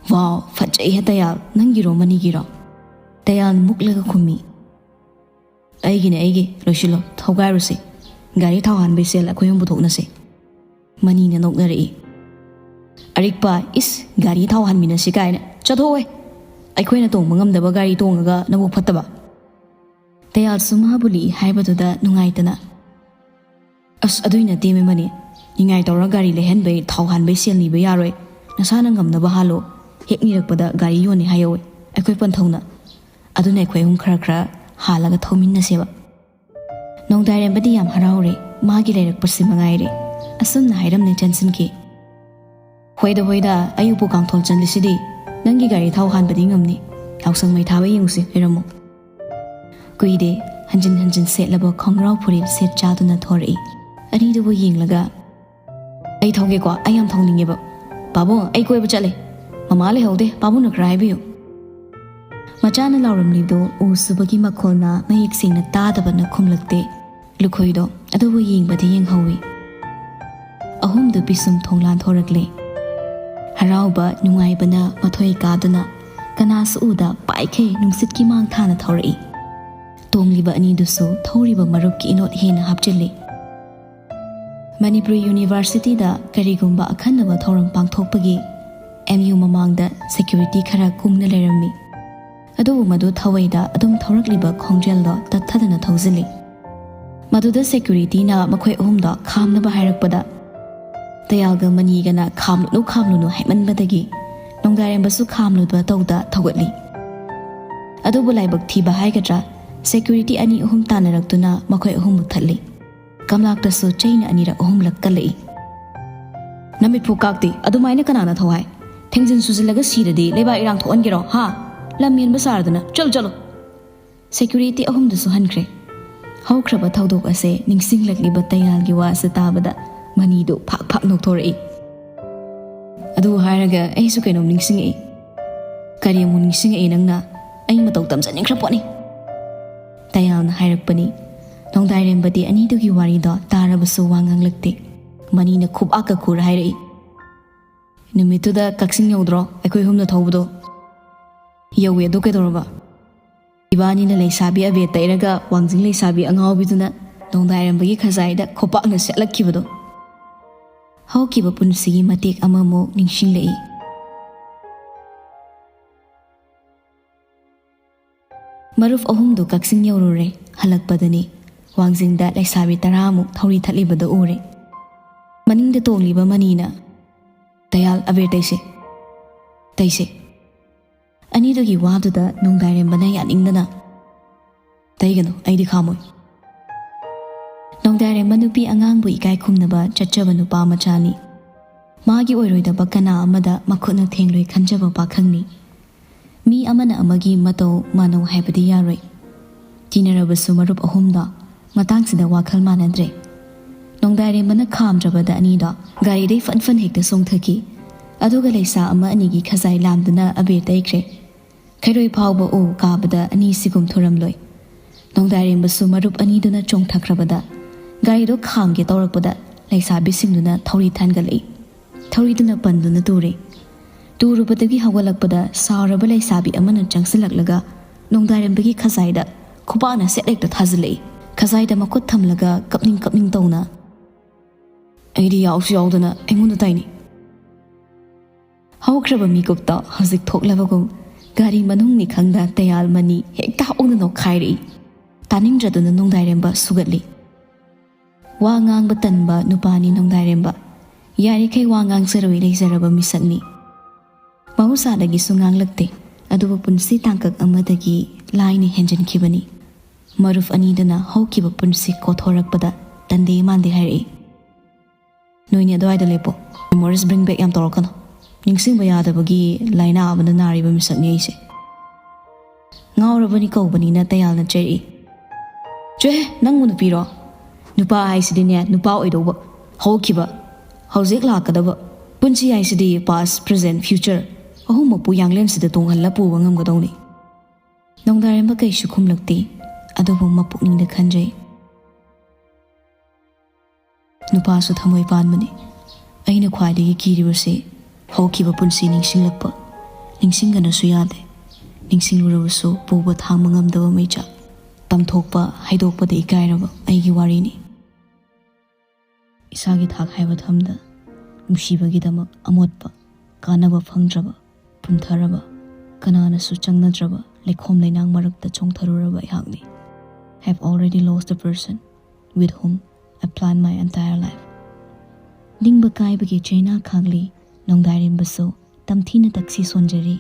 "ꯋꯥꯎ, ꯐꯖꯩꯍꯦ ꯇꯌꯥꯜ, ꯅꯪꯒꯤꯔꯣ ꯃꯅꯤꯒꯤꯔꯣ?" ꯇꯌꯥꯜ ꯃꯨꯛꯂꯒ ꯈꯨꯝꯃꯤ꯫ "ꯑꯩꯒꯤꯅꯦ, ꯑꯩꯒꯤ, ꯂꯣꯏꯁꯤꯜꯂꯣ, ꯊꯧꯒꯥꯏꯔꯨꯁꯤ꯫ ꯒꯥꯔꯤ ꯊꯥꯎ ꯍꯥꯟꯕꯩ ꯁꯦꯜ ꯑꯩꯈꯣꯏ ꯑꯍꯨꯝ ꯄꯨꯊꯣꯛꯅꯁꯤ꯫" ꯃꯅꯤꯅ ꯅꯣꯛꯅꯔꯛꯏ꯫ "ꯑꯔꯤꯛꯄ, ꯏꯁ, ꯒꯥꯔꯤ ꯊꯥꯎ ꯍꯥꯟꯃꯤꯟꯅꯁꯤ ꯀꯥꯏꯅ, ꯆꯠꯊꯣꯛꯑꯣꯏ꯫ ꯑꯩꯈꯣꯏꯅ ꯇꯣꯡꯕ ꯉꯝꯗꯕ ꯒꯥꯔꯤ ꯇꯣꯡꯉꯒ ꯅꯕꯨꯛ ꯐꯠꯇꯕ꯫" ꯇꯌꯥꯜꯁꯨ ꯃꯥꯕꯨ ꯂꯤꯛꯏ ꯍꯥꯏꯕꯗꯨꯗ ꯅꯨꯡꯉꯥꯏꯇꯅ, "ꯑꯁ, ꯑꯗꯨꯏ ꯅꯠꯇꯦ ꯃꯦꯃꯅꯤ, ꯅꯤꯡꯉꯥꯏ ꯇꯧꯔ ꯒꯥꯔꯤ ꯂꯩꯍꯟꯕꯩ ꯊꯥꯎ ꯍꯥꯟꯕꯩ ꯁꯦꯜ ꯅꯤꯕ ꯌꯥꯔꯣꯏ, ꯅꯁꯥꯅ ꯉꯝꯅꯕ ꯍꯥꯜꯂꯣ꯫ ꯍꯦꯛ ꯅꯤꯔꯛꯄꯗ ꯒꯥꯔꯤ ꯌꯣꯟꯅꯤ ꯍꯥꯏꯍꯧꯋꯦ ꯑꯩꯈꯣꯏ ꯄꯟꯊꯧꯅ꯫ ꯑꯗꯨꯅ ꯑꯩꯈꯣꯏ ꯑꯍꯨꯝ ꯈꯔ ꯈꯔ ꯍꯥꯜꯂꯒ ꯊꯧꯃꯤꯟꯅꯁꯦꯕ꯫ ꯅꯣꯡꯗꯥꯏꯔꯦꯝꯕꯗꯤ ꯌꯥꯝ ꯍꯔꯥꯎꯔꯦ, ꯃꯥꯒꯤ ꯂꯩꯔꯛꯄꯁꯤ ꯃꯉꯥꯏꯔꯦ꯫" ꯑꯁꯨꯝꯅ ꯍꯥꯏꯔꯝꯅꯦ ꯆꯟꯁꯤꯟꯈꯤ꯫ "ꯍꯣꯏꯗ ꯍꯣꯏꯗ, ꯑꯩ ꯎꯄꯨ ꯀꯥꯡꯊꯣꯜ ꯆꯜꯂꯤꯁꯤꯗꯤ, ꯅꯪꯒꯤ ꯒꯥꯔꯤ ꯊꯥꯎ ꯍꯥꯟꯕꯗꯤ ꯉꯝꯅꯤ꯫ ꯌꯥꯎꯁꯪ ꯃꯩ ꯊꯥꯕ ꯌꯦꯡꯉꯨꯁꯤ, ꯂꯩꯔꯝꯃꯣ꯫" ꯀꯨꯏꯗꯦ, ꯍꯟꯖꯤꯟ ꯍꯟꯖꯤꯟ ꯁꯦꯠꯂꯕ ꯈꯣꯡꯒ꯭ꯔꯥꯎ ꯐꯨꯔꯤꯠ ꯁꯦꯠ ꯆꯥꯗꯨꯅ ꯊꯣꯔꯛꯏ꯫ ꯑꯅꯤꯗꯨꯕꯨ ꯌꯦꯡꯂꯒ, "ꯑꯩ ꯊꯧꯒꯦꯀꯣ, ꯑꯩ ꯌꯥꯝ ꯊꯧꯅꯤꯡꯉꯦꯕ꯫ ꯄꯥꯕꯨꯡ, ꯑꯩ ꯀꯣꯏꯕ ꯆꯠꯂꯦ꯫ ꯃꯃꯥ ꯂꯩꯍꯧꯗꯦ, ꯄꯥꯕꯨꯡꯅ ꯈꯔ ꯍꯥꯏꯕꯤꯌꯨ꯫" ꯃꯆꯥꯅ ꯂꯥꯎꯔꯝꯂꯤꯗꯣ ꯎ ꯁꯨꯕꯒꯤ ꯃꯈꯣꯜꯅ ꯃꯌꯦꯛ ꯁꯦꯡꯅ ꯇꯥꯗꯕꯅ ꯈꯨꯝꯂꯛꯇꯦ꯫ ꯂꯨꯈꯣꯏꯗꯣ ꯑꯗꯨꯕꯨ ꯌꯦꯡꯕꯗꯤ ꯌꯦꯡꯍꯧꯏ꯫ ꯑꯍꯨꯝꯗꯨ ꯄꯤꯁꯨꯝ ꯊꯣꯡ ꯂꯥꯟꯊꯣꯔꯛꯂꯦ꯫ ꯍꯔꯥꯎꯕ ꯅꯨꯡꯉꯥꯏꯕꯅ ꯃꯊꯣꯏ ꯀꯥꯗꯨꯅ ꯀꯅꯥꯁꯨ ꯎꯗ ꯄꯥꯏꯈꯩ ꯅꯨꯡꯁꯤꯠꯀꯤ ꯃꯥꯡ ꯊꯥꯅ ꯊꯧꯔꯛꯏ꯫ ꯇꯣꯡꯂꯤꯕ ꯑꯅꯤꯗꯨꯁꯨ ꯊꯧꯔꯤꯕ ꯃꯔꯨꯞꯀꯤ ꯏꯅꯣꯠ ꯍꯦꯟꯅ ꯍꯥꯞꯆꯤꯜꯂꯤ꯫ ꯃꯅꯤꯄꯨꯔ ꯌꯨꯅꯤꯚꯔꯁꯤꯇꯤꯗ ꯀꯔꯤꯒꯨꯝꯕ ꯑꯈꯟꯅꯕ ꯊꯧꯔꯝ ꯄꯥꯡꯊꯣꯛꯄꯒꯤ ꯑꯦꯝ ꯌꯨ ꯃꯃꯥꯡꯗ ꯁꯦꯀ꯭ꯌꯨꯔꯤꯇꯤ ꯈꯔ ꯀꯨꯡꯅ ꯂꯩꯔꯝꯃꯤ꯫ ꯑꯗꯨꯕꯨ ꯃꯗꯨ ꯊꯧꯋꯩꯗ ꯑꯗꯨꯝ ꯊꯧꯔꯛꯂꯤꯕ ꯈꯣꯡꯖꯦꯜꯗꯣ ꯇꯠꯊꯗꯅ ꯊꯧꯖꯤꯜꯂꯤ꯫ ꯃꯗꯨꯗ ꯁꯦꯀ꯭ꯌꯨꯔꯤꯇꯤꯅ ꯃꯈꯣꯏ ꯑꯍꯨꯝꯗꯣ ꯈꯥꯝꯅꯕ ꯍꯥꯏꯔꯛꯄꯗ, ꯇꯌꯥꯜꯒ ꯃꯅꯤꯒꯅ "ꯈꯥꯝꯂꯨꯅꯨ, ꯈꯥꯝꯂꯨꯅꯨ" ꯍꯥꯏꯃꯟꯕꯗꯒꯤ ꯅꯣꯡꯗꯥꯏꯔꯦꯝꯕꯁꯨ ꯈꯥꯝꯂꯨꯕ ꯇꯧꯗ ꯊꯧꯒꯠꯂꯤ꯫ ꯑꯗꯨꯕꯨ ꯂꯥꯏꯕꯛ ꯊꯤꯕ ꯍꯥꯏꯒꯗ꯭ꯔꯥ, ꯁꯦꯀ꯭ꯌꯨꯔꯤꯇꯤ ꯑꯅꯤ ꯑꯍꯨꯝ ꯇꯥꯟꯅꯔꯛꯇꯨꯅ ꯃꯈꯣꯏ ꯑꯍꯨꯝ ꯃꯨꯠꯊꯠꯂꯤ꯫ ꯀꯝꯂꯥꯛꯇꯁꯨ ꯆꯩꯅ ꯑꯅꯤꯔꯛ ꯑꯍꯨꯝꯂꯛ ꯀꯜꯂꯛꯏ꯫ "ꯅꯃꯤꯠꯐꯨ ꯀꯥꯛꯇꯦ, ꯑꯗꯨꯃꯥꯏꯅ ꯀꯅꯥꯅ ꯊꯧ ꯍꯥꯏ? ꯊꯦꯡꯖꯤꯟ ꯁꯨꯖꯤꯜꯂꯒ ꯁꯤꯔꯗꯤ ꯂꯩꯕꯥꯛ ꯏꯔꯥꯡ ꯊꯣꯛꯍꯟꯒꯦꯔꯣ, ꯍꯥ? ꯂꯝ ꯍꯦꯟꯕ ꯁꯥꯔꯗꯅ, ꯆꯠꯂꯨ, ꯆꯠꯂꯨ!" ꯁꯦꯀ꯭ꯌꯨꯔꯤꯇꯤ ꯑꯍꯨꯝꯗꯨꯁꯨ ꯍꯟꯈ꯭ꯔꯦ꯫ ꯍꯧꯈ꯭ꯔꯕ ꯊꯧꯗꯣꯛ ꯑꯁꯦ ꯅꯤꯡꯁꯤꯡꯂꯛꯂꯤꯕ ꯇꯌꯥꯜꯒꯤ ꯋꯥꯁꯦ ꯇꯥꯕꯗ ꯃꯅꯤꯗꯨ ꯐꯥꯛ ꯐꯥꯛ ꯅꯣꯛꯊꯣꯔꯛꯏ꯫ "ꯑꯗꯨ ꯍꯥꯏꯔꯒ ꯑꯩꯁꯨ ꯀꯩꯅꯣꯝ ꯅꯤꯡꯁꯤꯡꯉꯛꯏ꯫" "ꯀꯔꯤ ꯑꯃꯨꯛ ꯅꯤꯡꯁꯤꯡꯉꯛꯏ ꯅꯪꯅ? ꯑꯩ ꯃꯇꯧ ꯇꯝꯖꯅꯤꯡꯈ꯭ꯔ ꯄꯣꯠꯅꯤ꯫" ꯇꯌꯥꯜꯅ ꯍꯥꯏꯔꯛꯄꯅꯤ꯫ ꯅꯣꯡꯗꯥꯏꯔꯦꯝꯕꯗꯤ ꯑꯅꯤꯗꯨꯒꯤ ꯋꯥꯔꯤꯗꯣ ꯇꯥꯔꯕꯁꯨ ꯋꯥ ꯉꯥꯡꯂꯛꯇꯦ꯫ ꯃꯅꯤꯅ ꯈꯨꯕꯥꯛꯀ ꯈꯨꯔ ꯍꯥꯏꯔꯛꯏ, ꯅꯨꯃꯤꯠꯇꯨꯗ ꯀꯛꯆꯤꯡ ꯌꯧꯗ꯭ꯔꯣ ꯑꯩꯈꯣꯏ ꯑꯍꯨꯝꯅ ꯊꯧꯕꯗꯣ? ꯌꯧꯋꯦ, ꯑꯗꯣ ꯀꯩꯗꯧꯔꯕ? ꯏꯕꯥꯅꯤꯅ ꯂꯩꯁꯥꯕꯤ ꯑꯕꯦꯔ ꯇꯩꯔꯒ ꯋꯥꯡꯖꯤꯡ ꯂꯩꯁꯥꯕꯤ ꯑꯉꯥꯎꯕꯤꯗꯨꯅ ꯅꯣꯡꯗꯥꯏꯔꯝꯕꯒꯤ ꯈꯖꯥꯏꯗ ꯈꯣꯄꯥꯛꯅ ꯁꯦꯠꯂꯛꯈꯤꯕꯗꯣ꯫ ꯍꯧꯈꯤꯕ ꯄꯨꯟꯁꯤꯒꯤ ꯃꯇꯦꯛ ꯑꯃꯃꯨꯛ ꯅꯤꯡꯁꯤꯡꯂꯛꯏ꯫ ꯃꯔꯨꯞ ꯑꯍꯨꯝꯗꯨ ꯀꯛꯆꯤꯡ ꯌꯧꯔꯨꯔꯦ꯫ ꯍꯜꯂꯛꯄꯗꯅꯤ ꯋꯥꯡꯖꯤꯡꯗ ꯂꯩꯁꯥꯕꯤ ꯇꯔꯥꯃꯨꯛ ꯊꯧꯔꯤ ꯊꯠꯂꯤꯕꯗꯨ ꯎꯔꯦ꯫ ꯃꯅꯤꯡꯗ ꯇꯣꯡꯂꯤꯕ ꯃꯅꯤꯅ, "ꯇꯌꯥꯜ, ꯑꯕꯦꯔ ꯇꯩꯁꯦ, ꯇꯩꯁꯦ"꯫ ꯑꯅꯤꯗꯨꯒꯤ ꯋꯥꯗꯨꯗ ꯅꯣꯡꯗꯥꯏꯔꯦꯝꯕꯅ ꯌꯥꯅꯤꯡꯗꯅ, "ꯇꯩꯒꯅꯨ, ꯑꯩꯗꯤ ꯈꯥꯝꯃꯣꯏ"꯫ ꯅꯣꯡꯗꯥꯏꯔꯦꯝꯕ ꯅꯨꯄꯤ ꯑꯉꯥꯡꯕꯨ ꯏꯀꯥꯏ ꯈꯨꯝꯅꯕ ꯆꯠꯆꯕ ꯅꯨꯄꯥ ꯃꯆꯥꯅꯤ꯫ ꯃꯥꯒꯤ ꯑꯣꯏꯔꯣꯏꯗꯕ ꯀꯅꯥ ꯑꯃꯗ ꯃꯈꯨꯠꯅ ꯊꯦꯡꯂꯣꯏ ꯈꯟꯖꯕ ꯄꯥꯈꯪꯅꯤ꯫ ꯃꯤ ꯑꯃꯅ ꯑꯃꯒꯤ ꯃꯇꯧ ꯃꯥꯟꯅꯧ ꯍꯥꯏꯕꯗꯤ ꯌꯥꯔꯣꯏ꯫ ꯇꯤꯟꯅꯔꯕꯁꯨ ꯃꯔꯨꯞ ꯑꯍꯨꯝꯗꯣ ꯃꯇꯥꯡꯁꯤꯗ ꯋꯥꯈꯜ ꯃꯥꯟꯅꯗ꯭ꯔꯦ꯫ ꯅꯣꯡꯗꯥꯏꯔꯦꯝꯕꯅ ꯈꯥꯝꯗ꯭ꯔꯕꯗ ꯑꯅꯤꯗꯣ ꯒꯥꯔꯤꯗꯩ ꯐꯟ ꯐꯟ ꯍꯦꯛꯇ ꯆꯣꯡꯊꯈꯤ꯫ ꯑꯗꯨꯒ ꯂꯩꯁꯥ ꯑꯃ ꯑꯅꯤꯒꯤ ꯈꯖꯥꯏ ꯂꯥꯝꯗꯨꯅ ꯑꯕꯦꯔ ꯇꯩꯈ꯭ꯔꯦ꯫ ꯈꯩꯔꯣꯏ ꯐꯥꯎꯕ ꯎ ꯀꯥꯕꯗ ꯑꯅꯤ ꯁꯤꯒꯨꯝ ꯊꯨꯔꯝꯂꯣꯏ꯫ ꯅꯣꯡꯗꯥꯏꯔꯦꯝꯕꯁꯨ ꯃꯔꯨꯞ ꯑꯅꯤꯗꯨꯅ ꯆꯣꯡꯊꯈ꯭ꯔꯕꯗ ꯒꯥꯔꯤꯗꯣ ꯈꯥꯝꯒꯦ ꯇꯧꯔꯛꯄꯗ ꯂꯩꯁꯥꯕꯤꯁꯤꯡꯗꯨꯅ ꯊꯧꯔꯤ ꯊꯥꯟꯒꯠꯂꯛꯏ꯫ ꯊꯧꯔꯤꯗꯨꯅ ꯄꯟꯗꯨꯅ ꯇꯨꯔꯦ꯫ ꯇꯨꯔꯨꯕꯗꯒꯤ ꯍꯧꯒꯠꯂꯛꯄꯗ ꯁꯥꯎꯔꯕ ꯂꯩꯁꯥꯕꯤ ꯑꯃꯅ ꯆꯪꯁꯤꯜꯂꯛꯂꯒ ꯅꯣꯡꯗꯥꯏꯔꯦꯝꯕꯒꯤ ꯈꯖꯥꯏꯗ ꯈꯨꯄꯥꯛꯅ ꯁꯦꯠ ꯍꯦꯛꯇ ꯊꯥꯖꯤꯜꯂꯛꯏ꯫ ꯈꯖꯥꯏꯗ ꯃꯈꯨꯠ ꯊꯝꯂꯒ ꯀꯞꯅꯤꯡ ꯀꯞꯅꯤꯡ ꯇꯧꯅ, "ꯑꯩꯗꯤ ꯌꯥꯎꯁꯨ ꯌꯥꯎꯗꯅ ꯑꯩꯉꯣꯟꯗ ꯇꯥꯏꯅꯤ"꯫ ꯍꯧꯈ꯭ꯔꯕ ꯃꯤꯀꯨꯞꯇꯣ ꯍꯧꯖꯤꯛ ꯊꯣꯛꯂꯕꯒꯨꯝ ꯒꯥꯔꯤ ꯃꯅꯨꯡꯅꯤ ꯈꯪꯗ ꯇꯌꯥꯜ ꯃꯅꯤ ꯍꯦꯛꯇ ꯍꯧꯅ ꯅꯣꯛꯈꯥꯏꯔꯛꯏ꯫ ꯇꯥꯅꯤꯡꯗ꯭ꯔꯗꯨꯅ ꯅꯣꯡꯗꯥꯏꯔꯦꯝꯕ ꯁꯨꯒꯠꯂꯤ꯫ ꯋꯥ ꯉꯥꯡꯕ ꯇꯟꯕ ꯅꯨꯄꯥꯅꯤ ꯅꯣꯡꯗꯥꯏꯔꯦꯝꯕ꯫ ꯌꯥꯔꯤꯈꯩ ꯋꯥ ꯉꯥꯡꯖꯔꯣꯏ ꯂꯩꯖꯔꯕ ꯃꯤꯁꯛꯅꯤ꯫ ꯃꯍꯧꯁꯥꯗꯒꯤꯁꯨ ꯉꯥꯡꯂꯛꯇꯦ, ꯑꯗꯨꯕꯨ ꯄꯨꯟꯁꯤ ꯇꯥꯡꯀꯛ ꯑꯃꯗꯒꯤ ꯂꯥꯏꯅ ꯍꯦꯟꯖꯤꯟꯈꯤꯕꯅꯤ꯫ ꯃꯔꯨꯞ ꯑꯅꯤꯗꯨꯅ ꯍꯧꯈꯤꯕ ꯄꯨꯟꯁꯤ ꯀꯣꯊꯣꯔꯛꯄꯗ ꯇꯟꯗꯦ ꯃꯥꯟꯗꯦ ꯍꯥꯏꯔꯛꯏ꯫ "ꯅꯣꯏꯅꯤ ꯑꯗꯨꯋꯥꯏꯗ ꯂꯦꯞꯄꯣ꯫ Memories bring back ꯌꯥꯝ ꯇꯧꯔꯛꯀꯅꯨ꯫ ꯅꯤꯡꯁꯤꯡꯕ ꯌꯥꯗꯕꯒꯤ ꯂꯥꯏꯅꯥ ꯑꯃꯅ ꯅꯥꯔꯤꯕ ꯃꯤꯁꯛꯅꯤ ꯑꯩꯁꯦ"꯫ ꯉꯥꯎꯔꯕꯅꯤ ꯀꯧꯕꯅꯤꯅ ꯇꯌꯥꯜꯅ ꯆꯩꯔꯛꯏ꯫ "ꯆꯣꯍꯦ, ꯅꯪꯕꯨ ꯅꯨꯄꯤꯔꯣ? ꯅꯨꯄꯥ ꯍꯥꯏꯁꯤꯗꯤꯅꯦ, ꯅꯨꯄꯥ ꯑꯣꯏꯗꯧꯕ, ꯍꯧꯈꯤꯕ, ꯍꯧꯖꯤꯛ ꯂꯥꯛꯀꯗꯕ꯫ ꯄꯨꯟꯁꯤ ꯍꯥꯏꯁꯤꯗꯤ past, present, future ꯑꯍꯨꯝꯃꯛꯄꯨ ꯌꯥꯡꯂꯦꯟꯁꯤꯗ ꯇꯣꯡꯍꯜꯂ ꯄꯨꯕ ꯉꯝꯒꯗꯧꯅꯤ"꯫ ꯅꯣꯡꯗꯥꯏꯔꯦꯝꯕ ꯀꯩꯁꯨ ꯈꯨꯝꯂꯛꯇꯦ, ꯑꯗꯨꯕꯨ ꯃꯄꯨꯛꯅꯤꯡꯗ ꯈꯟꯖꯩ꯫ ꯅꯨꯄꯥꯁꯨ ꯊꯃꯣꯏ ꯄꯥꯟꯕꯅꯤ꯫ ꯑꯩꯅ ꯈ꯭ꯋꯥꯏꯗꯒꯤ ꯀꯤꯔꯤꯕꯁꯤ ꯍꯧꯈꯤꯕ ꯄꯨꯟꯁꯤ ꯅꯤꯡꯁꯤꯡꯂꯛꯄ, ꯅꯤꯡꯁꯤꯡꯒꯅꯁꯨ ꯌꯥꯗꯦ꯫ ꯅꯤꯡꯁꯤꯡꯂꯨꯔꯕꯁꯨ ꯄꯨꯕ ꯊꯥꯡꯕ ꯉꯝꯗꯕ ꯃꯩꯆꯥꯛ꯫ ꯇꯝꯊꯣꯛꯄ, ꯍꯥꯏꯗꯣꯛꯄꯗ ꯏꯀꯥꯏꯔꯕ ꯑꯩꯒꯤ ꯋꯥꯔꯤꯅꯤ꯫ ꯏꯁꯥꯒꯤ ꯊꯥꯛ ꯍꯥꯏꯕ ꯊꯝꯗ, ꯅꯨꯡꯁꯤꯕꯒꯤꯗꯃꯛ ꯑꯃꯣꯠꯄ, ꯀꯥꯟꯅꯕ ꯐꯪꯗ꯭ꯔꯕ, ꯄꯨꯝꯊꯔꯕ, ꯀꯅꯥꯅꯁꯨ ꯆꯪꯅꯗ꯭ꯔꯕ ꯂꯩꯈꯣꯝ ꯂꯩꯅꯥꯡ ꯃꯔꯛꯇ ꯆꯣꯡꯊꯔꯨꯔꯕ ꯑꯩꯍꯥꯛꯅꯤ꯫ Have already lost the person with whom I plan my entire life. ꯅꯤꯡꯕ ꯀꯥꯏꯕꯒꯤ ꯆꯩꯅꯥ ꯈꯥꯛꯂꯤ ꯅꯣꯡꯗꯥꯏꯔꯦꯝꯕꯁꯨ, ꯇꯝꯊꯤꯅ ꯇꯛꯁꯤ ꯁꯣꯟꯖꯔꯤ꯫